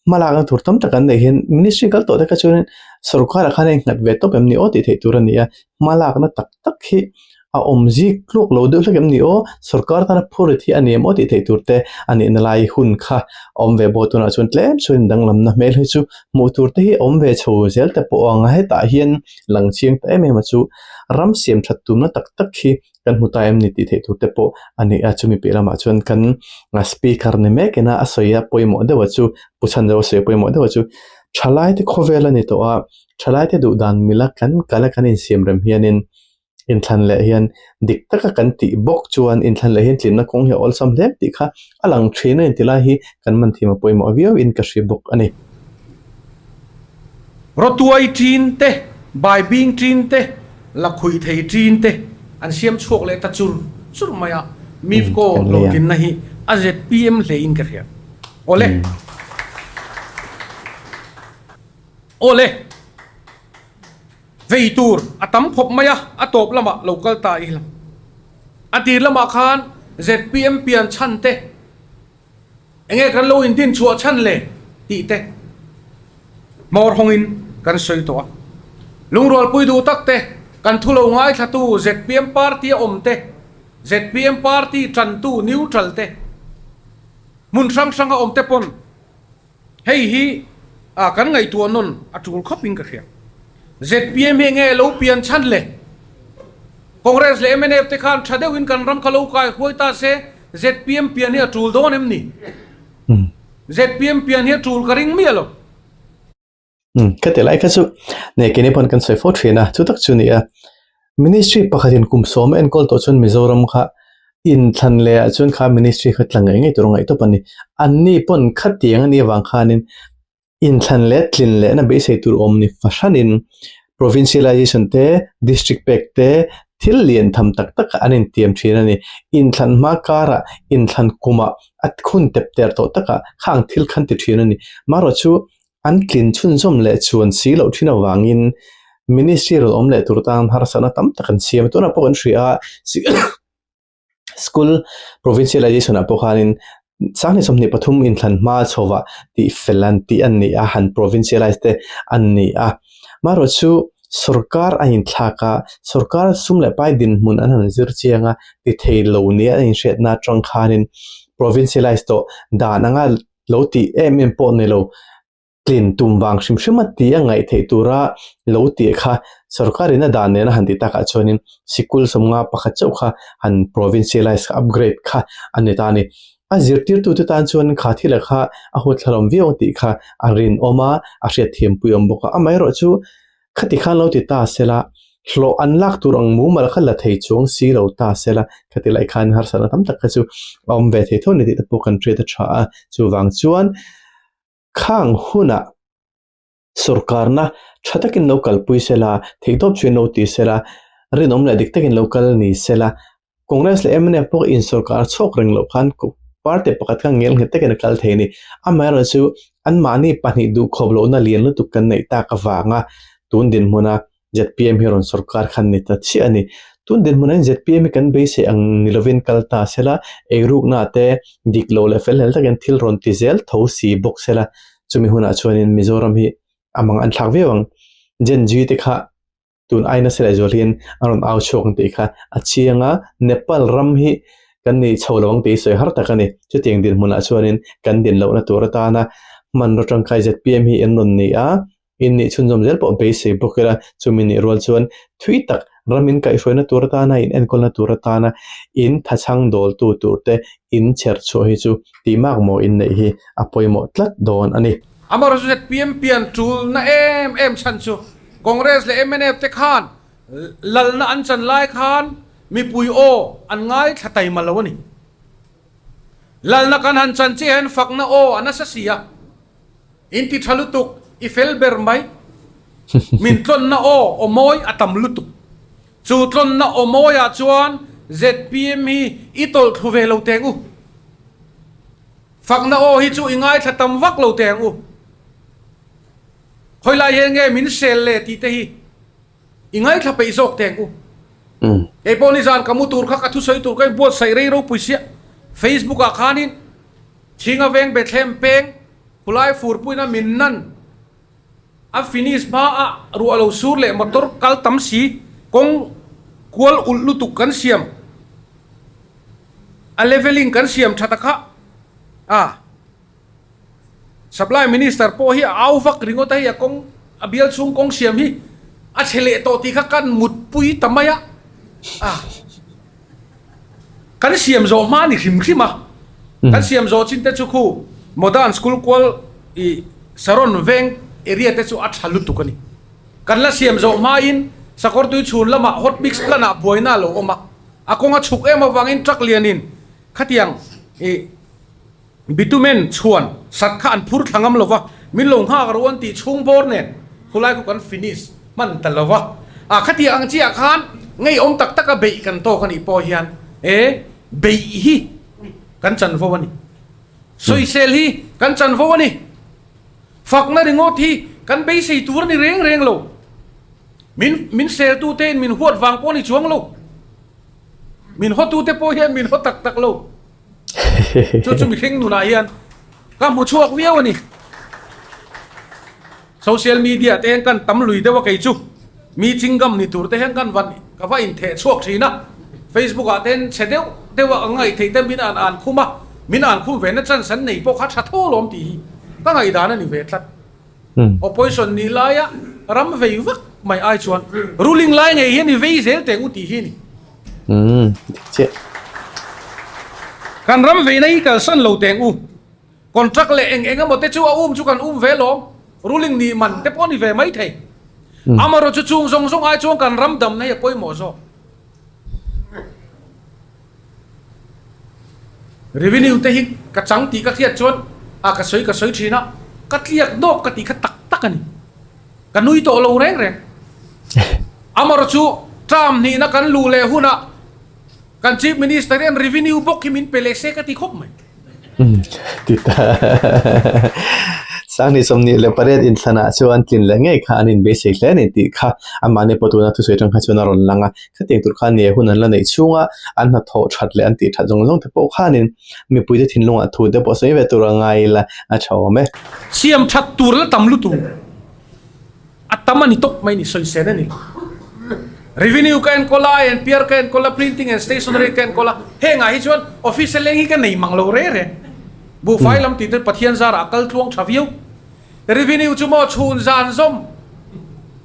hmalakna tur tam tak an neih hian ministry kal tawh te kha chuan sorkarah khan a innghat ve tawp em ni aw tih theih tur a ni a, hmalakna tak tak hi a awm zik tluak lo deuh hlek em ni aw, sorkar tana phurrit hi a ni em aw tih theih tur te a nihna lai hun kha a awm ve bawk tunah chuan tlem chuan danglamna hmel hi chu hmuh tur te hi a awm ve chho zel te pawh a ang a, hetah hian lang chiang ta em em a chu ram siam that tumna tak tak hi kan hmu ta em ni tih theih tur te pawh a ni a, chumi piah lamah chuan kan speaker ni mek ina a sawi a pawimawh deuh a chu pu chhan deuh a sawi a pawimawh deuh a chu thalai te khawvel a ni tawh a thalai te duh dan mila kan kal a kan insiam rem hianin inthlan leh hian dik taka kan tih bawk chuan inthlan leh hian tlinna kawng hi a awlsam hle tih kha a lang thin a ni ti lai hi kan man thiam a pawimawh viau in ka hria bawk a ni. Rawtuai ṭin te, baibing ṭin te, lakhuih thei ṭin te an siam chhuak leh ta chur chur mai a, MIFCO hlawhtlinna hi a zpm hle in ka hria. Awle. Awle. Vei tur a tam khawp mai a, a tawp lamah lo kal ta ila. A tir lamah khan zpm pian chhan te, Enge kan lo indin chhuah chhan le tih te hmawr hawngin kan sawi tawh a. Lungrualpui duh tak te, kan thu lo ngaithlatu zpm party a awm te, zpm party tantu neutral te, hmun hrang hranga awm te pawn hei hi kan ngaihtuah nawn a tul khawpin ka hria. Zpm hi enge lo pian chhan le? Congress leh mnf te khan tha deuhin kan ram kha lo kai huai ta se zpm pian hi a tul dawn em ni? Zpm pian hi a tul ka ring miah lo. Ka ti lai kha chu nei keini pawn kan sawi fo thin a, chu tak chu ni a. Ministry pakhatin kum sawm a enkawl tawh chuan Mizoram kha inthlan leh ah chuan kha ministry kha tla ngei ngei tur a ngaih tawp a ni. Anni pawn khatiang a nih avang khanin Inthlan leh tlin lehna beisei tur awm ni fahranin provincialization te, district pek te thil lian tham tak tak an intiam thin a ni. Inthlan hma karah, inthlan kumah a khun tep ter tawh takah khang thil khan ti thin a ni. Marawh chu an tlin chhunzawm leh chuan si loh thin avangin ministry rawn awm leh tur tan harsatna tam tak an siam a. Tunah pawh kan hria a. School provincialization ah pawh khanin sanghnih 23 inthlan hma chhovah tih fel an tih an ni a, han provincialize te an ni a. Marawh chu sorkar a inthlak a, sorkar sum leh pai dinhmun an han zir chiang a, ti thei lo nia an inhriatna atang khanin provincialize tawh dan anga lo tih em em pawh ni lo. Tlin tum vang hrim hrim a ti a ngaih theih tura lo tih kha sorkarin a dan nena han tih takah chuanin sikul sawmnga pakhat chauh kha han provincialize kha upgrade kha a ni ta a ni. A zirtirtute tan chuan kha thila kha a huatthlarawm viau ang tih kha a rinawm a, a hriatthiampui awm bawk a. Amaherawhchu chu khati khan lo ti ta sela, hlawh an lak tur ang mumal kha la thei chuang si lo ta sela, khati lai khan harsatna tam tak kha chu a awm ve thei tho a ni tih te pawh kan hriat a tha a. Chuvang chuan Khang hunah sorkarna tha takin lo kalpui sela, theihtawp chuan lo ti sela, rinawm leh dik takin lo kal ni sela, Congress leh mnf pawh insorkar chhawk reng loh khan party pakhat kha ngel nghet takin a kal thei a ni. Amaherawhchu anmahni pahnih duhkhawp lohna lian lutuk kan neih tak avanga tun dinhmuna zpm hi rawn sorkar khan ni ta chiah a ni. Tun dinhmunah hian zpm hi kan beisei ang ni lovin kal ta sela, eirukna te dik lo leh fel hlel takin thil rawn ti zel tho si bawk sela, chumi hunah chuanin Mizoram hi a mang an thlak viau ang. Gen Z te kha tun aina sela zual hian a rawn au chhuak ang tih kha a chiang a, Nepal ram hi kan ni chho lo ang tih sawi har tak a ni. Chutiang dinhmunah chuanin kan din lohna tur atana hmanraw tangkai zpm hi an rawn ni a, In nih chhunzawm zel pawh beisei bawk ila, chumi nih rual chuan thui tak ram in kaihhruaina tur atana, in enkawlna tur atana in thachhang dawltu tur te in chher chhuah hi chu tih mak maw in neih hi a pawimawh tlat dawn a ni. Amaherawhchu zpm pian tulna em em chhan chu Congress leh mnf te khan lalna an chan lai khan mipui aw an ngaithla taima lo a ni. Lalna kan han chan chiah hian fakna aw a nasa si a. In ti tha lutuk, i fel ber mai. Min tlawnna aw aw mawi a tam lutuk. Chu tlawnna aw mawiah chuan ZPM hi i tawlh thlu ve lo teng u. Fakna aw hi chu i ngaithla tam vak lo teng u. Khawilai hian nge min sel le tih te hi i ngaithla peih zawk teng u. Kei pawh nizan ka mu tur kha ka thusawi tur ka inbuatsaih rei ropui sia. Facebook ah khanin Chhinga Veng Bethlehem peng khulai furpuina min nan A finish hma a ruah lo sur leh motor kal tam si kawng kual ulh lutuk kan siam a leveling kan siam tha ta kha a supply minister pawh hi a au vak ringawt a hei a kawng a bial chhung kawng siam hi a chhe leh tawh tih kha kan mutpui ta mai a a. Kan siam zawh hma ni hrim hrim a, kan siam zawh chin te chu khu Modern School kual i Saron veng area te chu a tha lutuk a ni. Kan la siam zawh hmain Sakawrtui chhun lamah hot mix plant ah buaina a lo awm a, a kawng a chhuk em avangin truck lianin khatiang i Bitumen chhuan sat kha an phur thla ngam lo va, min lo nghak ro an tih chhung bawr nen khulai khu kan finish hman ta lo va. A khatiang ang chiah khan ngeiawm tak taka beih kan tawk a nih pawh hian e beih hi kan chanvo a ni. Sawisel hi kan chanvo a ni. Fakna ringawt hi kan beisei tur a ni reng reng lo. Min min seltute in min huat vang pawh a ni chuang lo. Min hawtute pawh hian min haw tak tak lo. Chu chu mihring nunah hian ka hmu chhuak viau a ni. Social media te hian kan tam lui deuh a kei chu mi chingam ni tur te hian kan van ka va intheh chhuak thin a. Facebook ah te hian chhe deuh deuh a ka ngaih theih te min an an khum a, min an khum ve na chance an nei pawh kha tha tho lawm tih hi ka ngaihdan a ni ve tlat. Opposition nih laia ram vei vak mai ai chuan ruling lai ngei hian i vei zel teh u tih hi a ni. Umm dik chiah. Kan ram veina hi kalsan lo teng u. Contract leh eng eng emaw te chu a um chu kan um ve lawm. Ruling nih man te pawh ni ve mai thei. Amarawh chu chung zawng zawng ai chuan kan ram damna hi a pawimawh zawk. Revenue te hi ka chang tih ka hriat chuan a ka sawi ka sawi thin a, ka tliak dawp ka tih kha tak tak a ni. Ka nui tawh lo reng reng. Amarawh chu term hnihna kan luh leh hunah kan Chief Minister hian revenue bawk hi min pe leh se ka ti khawp mai. Ti ta. Sanghnih 28 inthlanah chuan tlin leh ngei kha an inbeisei hle a ni tih kha amahni pawh tuna thusawi atang kha chuan a rawn lang a. Khatiang tur khan nia hun an la neih chhunga an hnathawh that leh an tih that zawng zawng te pawh khanin mipuite thinlungah thu te pawh sawi ve tur a ngai ila a tha awm e. Siam that tur la tam lutuk a tam a ni tawp mai ni sawisel a ni lo. Revenue ka enkawl a, INPR ka enkawl a, Printing and Stationery ka enkawl a, hengah hi chuan office a leng hi ka nei mang lo re re. Buhfai lam tih te Pathian zarah a kal tluang tha viau. Revenue chu maw chhun zan zawm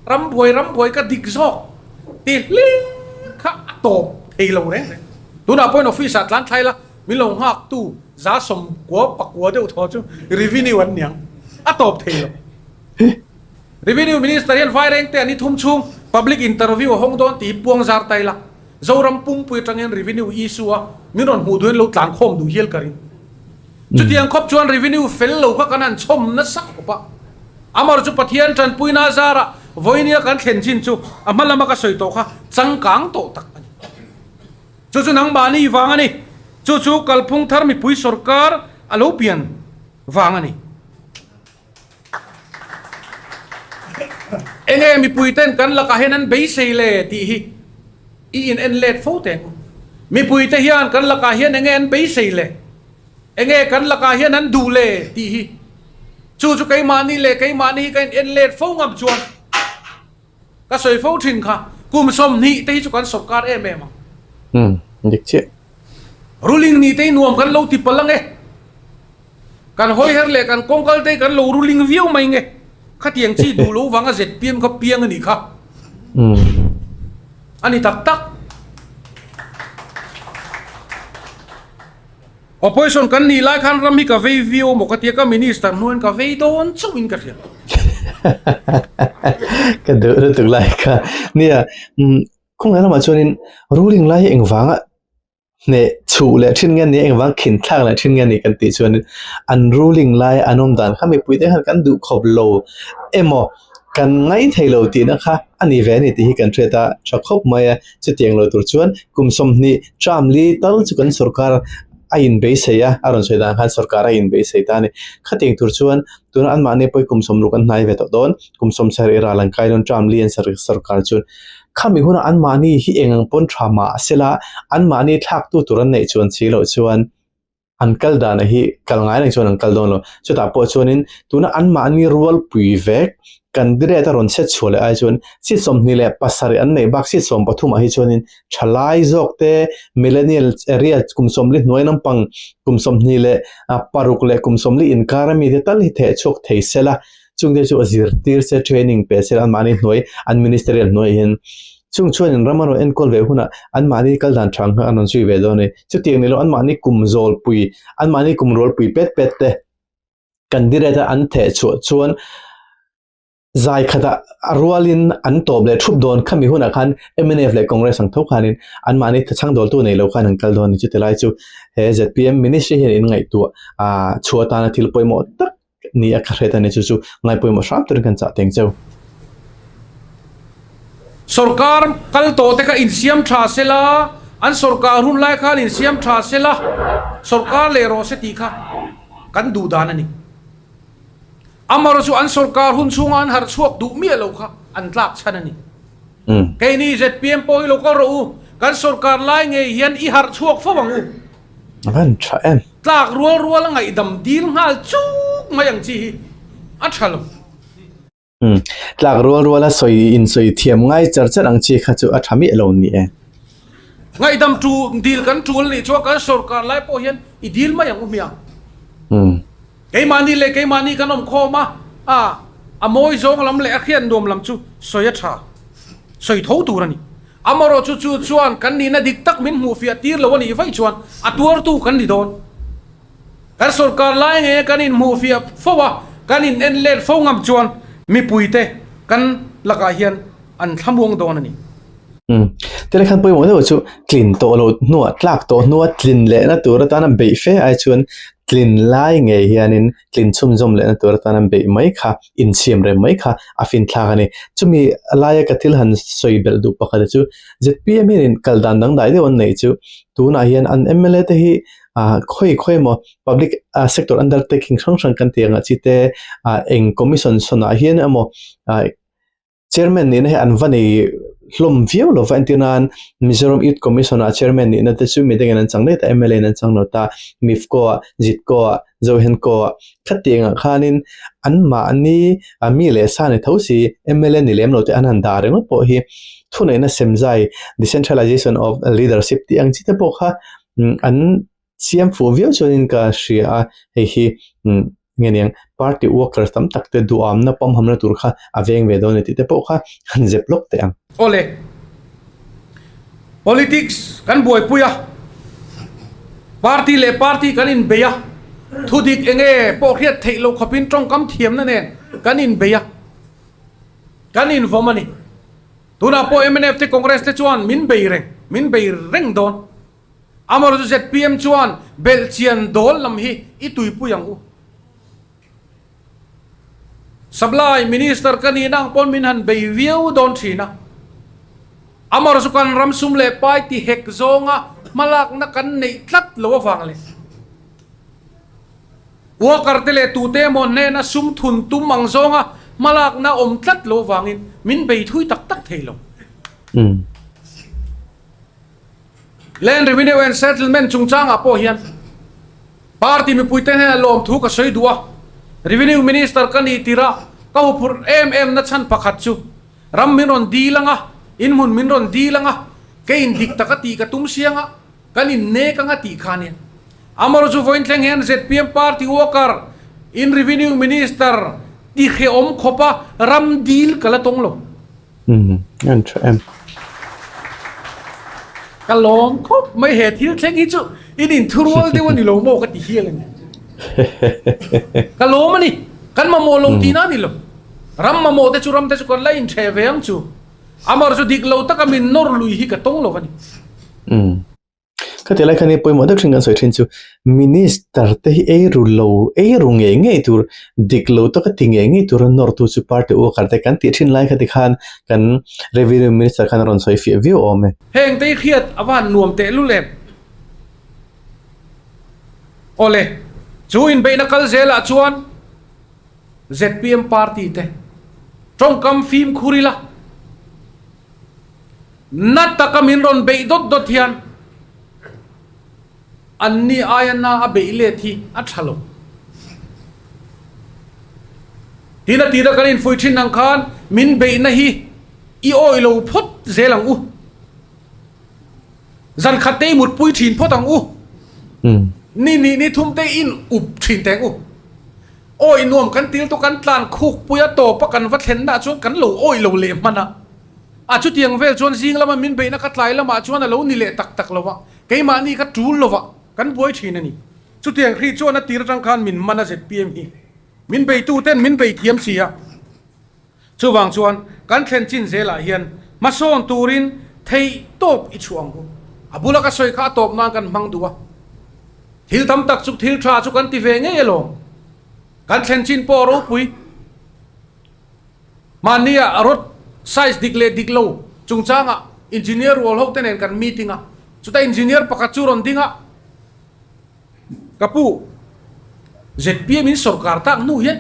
ram buai ram buai ka dik zawk ti hlir kha a tawp thei lo reng reng. Tunah pawhin office ah tlan thlai la min lo nghak tu za 90 pakua deuh thaw chu revenue an niang a tawp thei lo. Revenue minister hian Vairengte an i thum chhung public interview a hawng dawn tih hi puang zar ta ila Zoram pumpui atang hian revenue issue a min rawn hmuh duh hian lo tlan khawm duh hial ka ring. Chutiang khawp chuan revenue fel lo kha kan han chhawm nasa khawp a. Amar chu Pathian tanpuina zarah vawinia kan thlen chin chu a hma lama ka sawi tawh kha changkang tawh tak a ni. Chu chu nangmahni vang a ni. Chu chu kalphung thar mipui sorkar a lo pian vang a ni. Enge mipui ten kan lakah hian an beisei le tih hi i in en let fo teh ang u. Mipui te hian kan lakah hian enge an beisei le? Enge kan lakah hian an duh le tih hi chu chu keimahni leh keimahni hi ka in en let fo ngam chuan Ka sawi fo thin kha, kum 20 te hi chu kan sawrkar em em ang. Umm, dik chiah. Ruling nih te hi nuam kan lo ti palh ang e. Kan hawi her leh kan kawngkal te hi kan lo ruling viau mai nge. Khatiang chi duh lo vanga zpm kha piang a nih kha. Umm. A ni tak tak. Opposition kan nih lai khan ram hi ka vei viau maw ka tia ka minister hnuaiin ka vei dawn chauhin ka hria. Ka duh lutuk lai kha. Nia, khawngaih lamah chuanin ruling lai hi engvanga hneh chhuh leh thin nge nia engvang khin thlak leh thin nge ni kan tih chuanin an ruling lai an awm dan kha mipui te khan kan duh khawp lo emaw. kan ngai thei lo tihna kha a ni ve a ni tih hi kan hriat a tha khawp mai a. Chutiang lo tur chuan kum 20 term li tal chu kan sorkar a inbeisei a, a rawn sawi dan khan sorkar a inbeisei ta a ni. Khatiang tur chuan tuna anmahni pawh hi kum 60 an hnai ve tawh dawn, kum 70 ral an kai dawn term li an sorkar chuan khami hunah anmahni hi eng ang pawn tha mah sela anmahni thlaktu tur an neih chuan si loh chuan an kal dan hi kal ngai reng chuan an kal dawn lo. Chutah pawh chuanin tuna anmahni rualpui vek candidate a rawn chhet chhuah leh ai chuan seat 27 an neih bak seat 13 ah hi chuanin thalai zawk te millennial area kum 40 hnuai lampang kum 26 leh kum 40 inkar ami te tal hi theh chhuak thei sela chungte chu a zirtir se training pe sela anmahni hnuai an ministerial hnuai hian Chung chuanin ram a rawn enkawl ve hunah anmahni kal dan tha nghah an rawn zui ve dawn a ni. Chutiang ni lo anmahni kum zawlpui, anmahni kum rualpui pet pet te candidate a an theh chhuah chuan zai khatah a rualin an tawp leh thup dawn. Khami hunah khan mnf leh Congress ang tho khanin anmahni thachhang dawltu nei lo khan an kal dawn a ni. Chuti lai chu he zpm ministry hian in ngaihtuah chhuah atana thil pawimawh tak Ni a ka hret a ni chu chu ngai pawimawh hram turin kan chah teng cheu. Sorkar kal tawh te kha insiam tha se la, an sorkar hun lai khan insiam tha se la, sorkar leh rawh se tih kha kan duh dan a ni. Amaherawhchu an sorkar hun chhunga an harh chhuak duh miah lo kha an tlak chhan a ni. Keini zpm pawh hi lo kal rawh u, kan sorkar lai ngei hian i harh chhuak fo ang u. A van tha em. Tlak rual rual a ngaihdam dil nghal chuk mai ang chi hi a tha lo. Umm. Tlak rual rual a sawi in sawi thiam ngai char char ang chi kha chu a tha miah lo ni e. Ngaihdam tu dil kan tul nih chuan kan sorkar lai pawh hian i dil mai ang u hmiang. Umm. Keimahni leh keimahni kan awm khawm a, a a mawi zawng lam leh a hriat nuam lam chu sawi a tha, sawi tho tur a ni. Amaherawh chu chu chuan kan nihna dik tak min hmuhfiah tir lo a nih vaih chuan a tuartu kan ni dawn. Kan sorkar lai nge kan inhmuhfiah fo a, kan in en let fo ngam chuan mipuite kan lakah hian an thlamuang dawn a ni. Umm. Tile khan pawimawh deuh chu tlin tawh lo hnuah tlak tawh hnua tlin lehna tur atana beih fe ai chuan tlin lai ngei hianin tlin chhunzawm lehna tur atana beih mai kha insiam rem mai kha a finthlak a ni. Chumi laia ka thil han sawi belh duh pakhat chu zpm hianin kal dan dangdai deuh an neih chu tunah hian an mla te hi ah khawi khawi emaw public sector undertaking hrang hrang kan tih ang ah chi te ah eng commission sawn ah hian emaw ah Chairman nihna hi an va nei hlawm viau lo va, entir nan Mizoram Youth Commission ah Chairman nihna te chu midangin an chang daih ta, mla in an chang lo ta, MIFCO ah, ZITCO ah, Zohenco ah khatiang ah khanin anmahni mi leh sa ni tho si mla ni lem lo te an han dah ringawt pawh hi thuneihna semzai decentralization of leadership tih ang chi te pawh kha an Siam fuh viau chuanin ka hria a, hei hi nge niang party workers tam tak te duhamna pawmhamna tur kha a veng ve dawn a ni tih te pawh kha han zep lawk teh ang. Awle, politics kan buaipui a, party leh party kan inbei a, thudik enge pawh hriat theih loh khawpin tawngkam thiamna nen kan inbei a, kan invawm a ni. Tunah pawh mnf te Congress te chuan min bei reng, min bei reng dawn. Amaherawhchu zpm chuan belhchian dawl lam hi i tuipui ang u. Supply Minister ka nihna ang pawn min han bei viau dawn thin a. Amaherawhchu kan ram sum leh pai ti hek zawnga hmalakna kan neih tlat lo avang leh worker te leh tute emaw hnena sum thun tum ang zawnga hmalakna awm tlat lo avangin min bei thui tak tak thei lo. Land Revenue and Settlement chungchangah pawh hian party mipuite hnenah lawmthu ka sawi duh a, Revenue Minister ka nih tirh a ka huphurh em em na chhan pakhat chu ram min rawn dil anga, inhmun min rawn dil anga, kei indik taka tih ka tum siang a, kan innek anga tih kha ania. Amaherawhchu chu vawiin thleng hian zpm party worker in Revenue Minister ti hrehawm khawpa ram dil ka la tawng lo. Umm an tha em. Ka lawm khawp mai he thil thleng hi chu in inthurual deuh a ni lo maw ka ti hial a ni. Ka lawm a ni, kan mamawh lo tihna a ni lo. Ram mamawh te chu ram te chu kan la intheh ve ang chu. Amaherawhchu dik lo taka min nawr lui hi ka tawng lo a ni. Umm. Khati lai khan hi pawimawh deuh thin kan sawi thin chu Minister te hi ei ru lo, ei ru ngei ngei tur, dik lo taka ti ngei ngei tura nawrtu chu party worker te kan tih thin lai kha tikhan kan Revenue Minister khan a rawn sawi fiah viau awm e. Heng te hi hriat a van nuam tehlul em? Awle, chu inbeihna kal zelah chuan zpm party te tawngkam fimkhur ila, na taka min rawn beih dawt dawt hian anni aia na a beih let hi a tha lo. Tin a tira kan infuih thin ang khan min beihna hi i awih lo phawt zel ang u. Zan khat te i mutpui thin phawt ang u. Ni nih ni thum te in up thin teng u. Awih nuam kan til tu kan tlan khuk pui a tawp a kan va thlen na chuan kan lo awih lo leh hman a. A chutiang vel chuan zing lama min beihna ka tlai lamah chuan a lo ni leh tak tak lo va, keimahni ka tul lo va, kan buai thin a ni. Chutiang hri chuan a tir atang khan min man a zpm hi. Min beitu ten min bei thiam si a. Chuvang chuan kan thlen chin zelah hian hmasawn turin theih tawp i chhuah ang u. A bula ka sawi kha a tawp nan kan hmang duh a. Thil tam tak chu thil tha chu kan ti ve ngei alawm. Kan thlen chin pawh a ropui. Mahnia road size dik leh dik lo chungchangah engineer rual ho te nen kan meeting a. Chutah engineer pakhat chu rawn ding a. Ka pu, zpm in sorkar tak hnu hian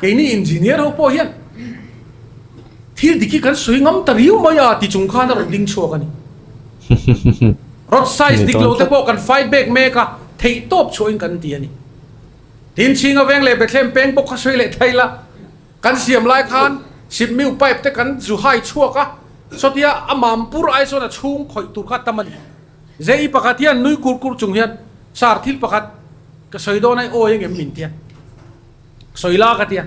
keini engineer ho pawh hian thil dik hi kan sawi ngam ta riau mai a ti chung khan a rawn ding chhuak a ni. Road size dik lo te pawh kan fight back mek a, theih tawp chhuahin kan ti a ni. Tin Chhinga veng leh Bethlehem peng bawk kha sawi leh thei la, kan siam lai khan sipmiu pipe te kan zu hai chhuak a, sawtia a mampur ai sawn a chhung khawih tur kha tam a ni. Zei pakhat hian nui kur kur chung hian sar thil pakhat ka sawi dawn ai awi engem min tia sawi la ka tia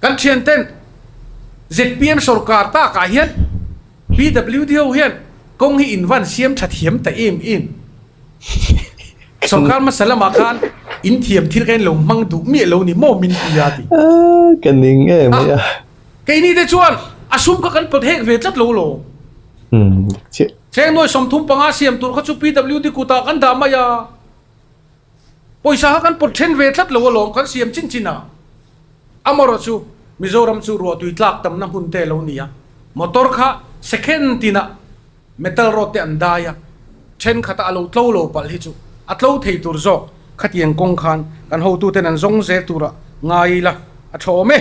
kan thian ten zpm sorkar takah hian PWD ho hian kawng hi in van siam tha thiam ta em em sorkar hmasa lamah khan in thiam thil kha in lo hmang duh miah lo ni maw min tia ti ka ning em mai a keini te chuan a sum kha kan pawt hek ve tlat lo lo chiah. Cheng nuai 35 siam tur kha chu PWD kutah kan dah mai a, pawisa kha kan pawt then ve tlat lo alawm kan siam chin chin a. Amarawh chu Mizoram chu ruahtui tlak tamna hmun te lo ni a, motor kha second tinah metal rod te an dai a, thenkhatah a lo tlo lo palh hi chu a tlo thei tur zawk khatiang kawng khan kan hotuten an zawng zel tura ngai ila a tha awm e.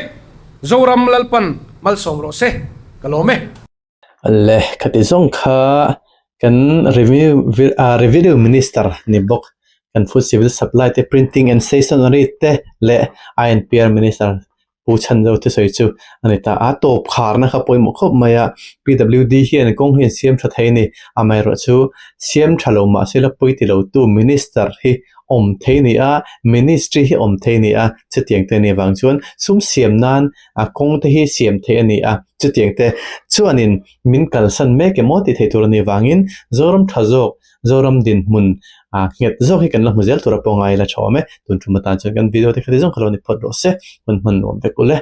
Zoram Lalpan malsawm rawh se, ka lawm e. Le khati zawng kha kan revenue minister ni bawk kan food civil supply te printing and stationery te leh I_N_P_R minister Pu Chhanzo thusawi chu a ni ta a tawp kharna kha pawimawh khawp mai a P_W_D hian kawng hi an siam tha thei a ni amaherawhchu siam tha lo mahse la pawi ti lo tu minister hi awm thei a ni a ministry hi awm thei a ni a chutiang te a nih avang chuan sum siam nan a kawng te hi siam theih a ni a, chutiang te chuanin min kalsan mek emaw tih theih tur a nih vangin Zoram tha zawk, Zoram dinhmun ah nghet zawk hi kan la hmu zel tur a pawh ngai la tha awm e, tun tum atan chuan kan video te kha ti zawng kha lo ni phawt rawh se, hun hman nuam vek ule.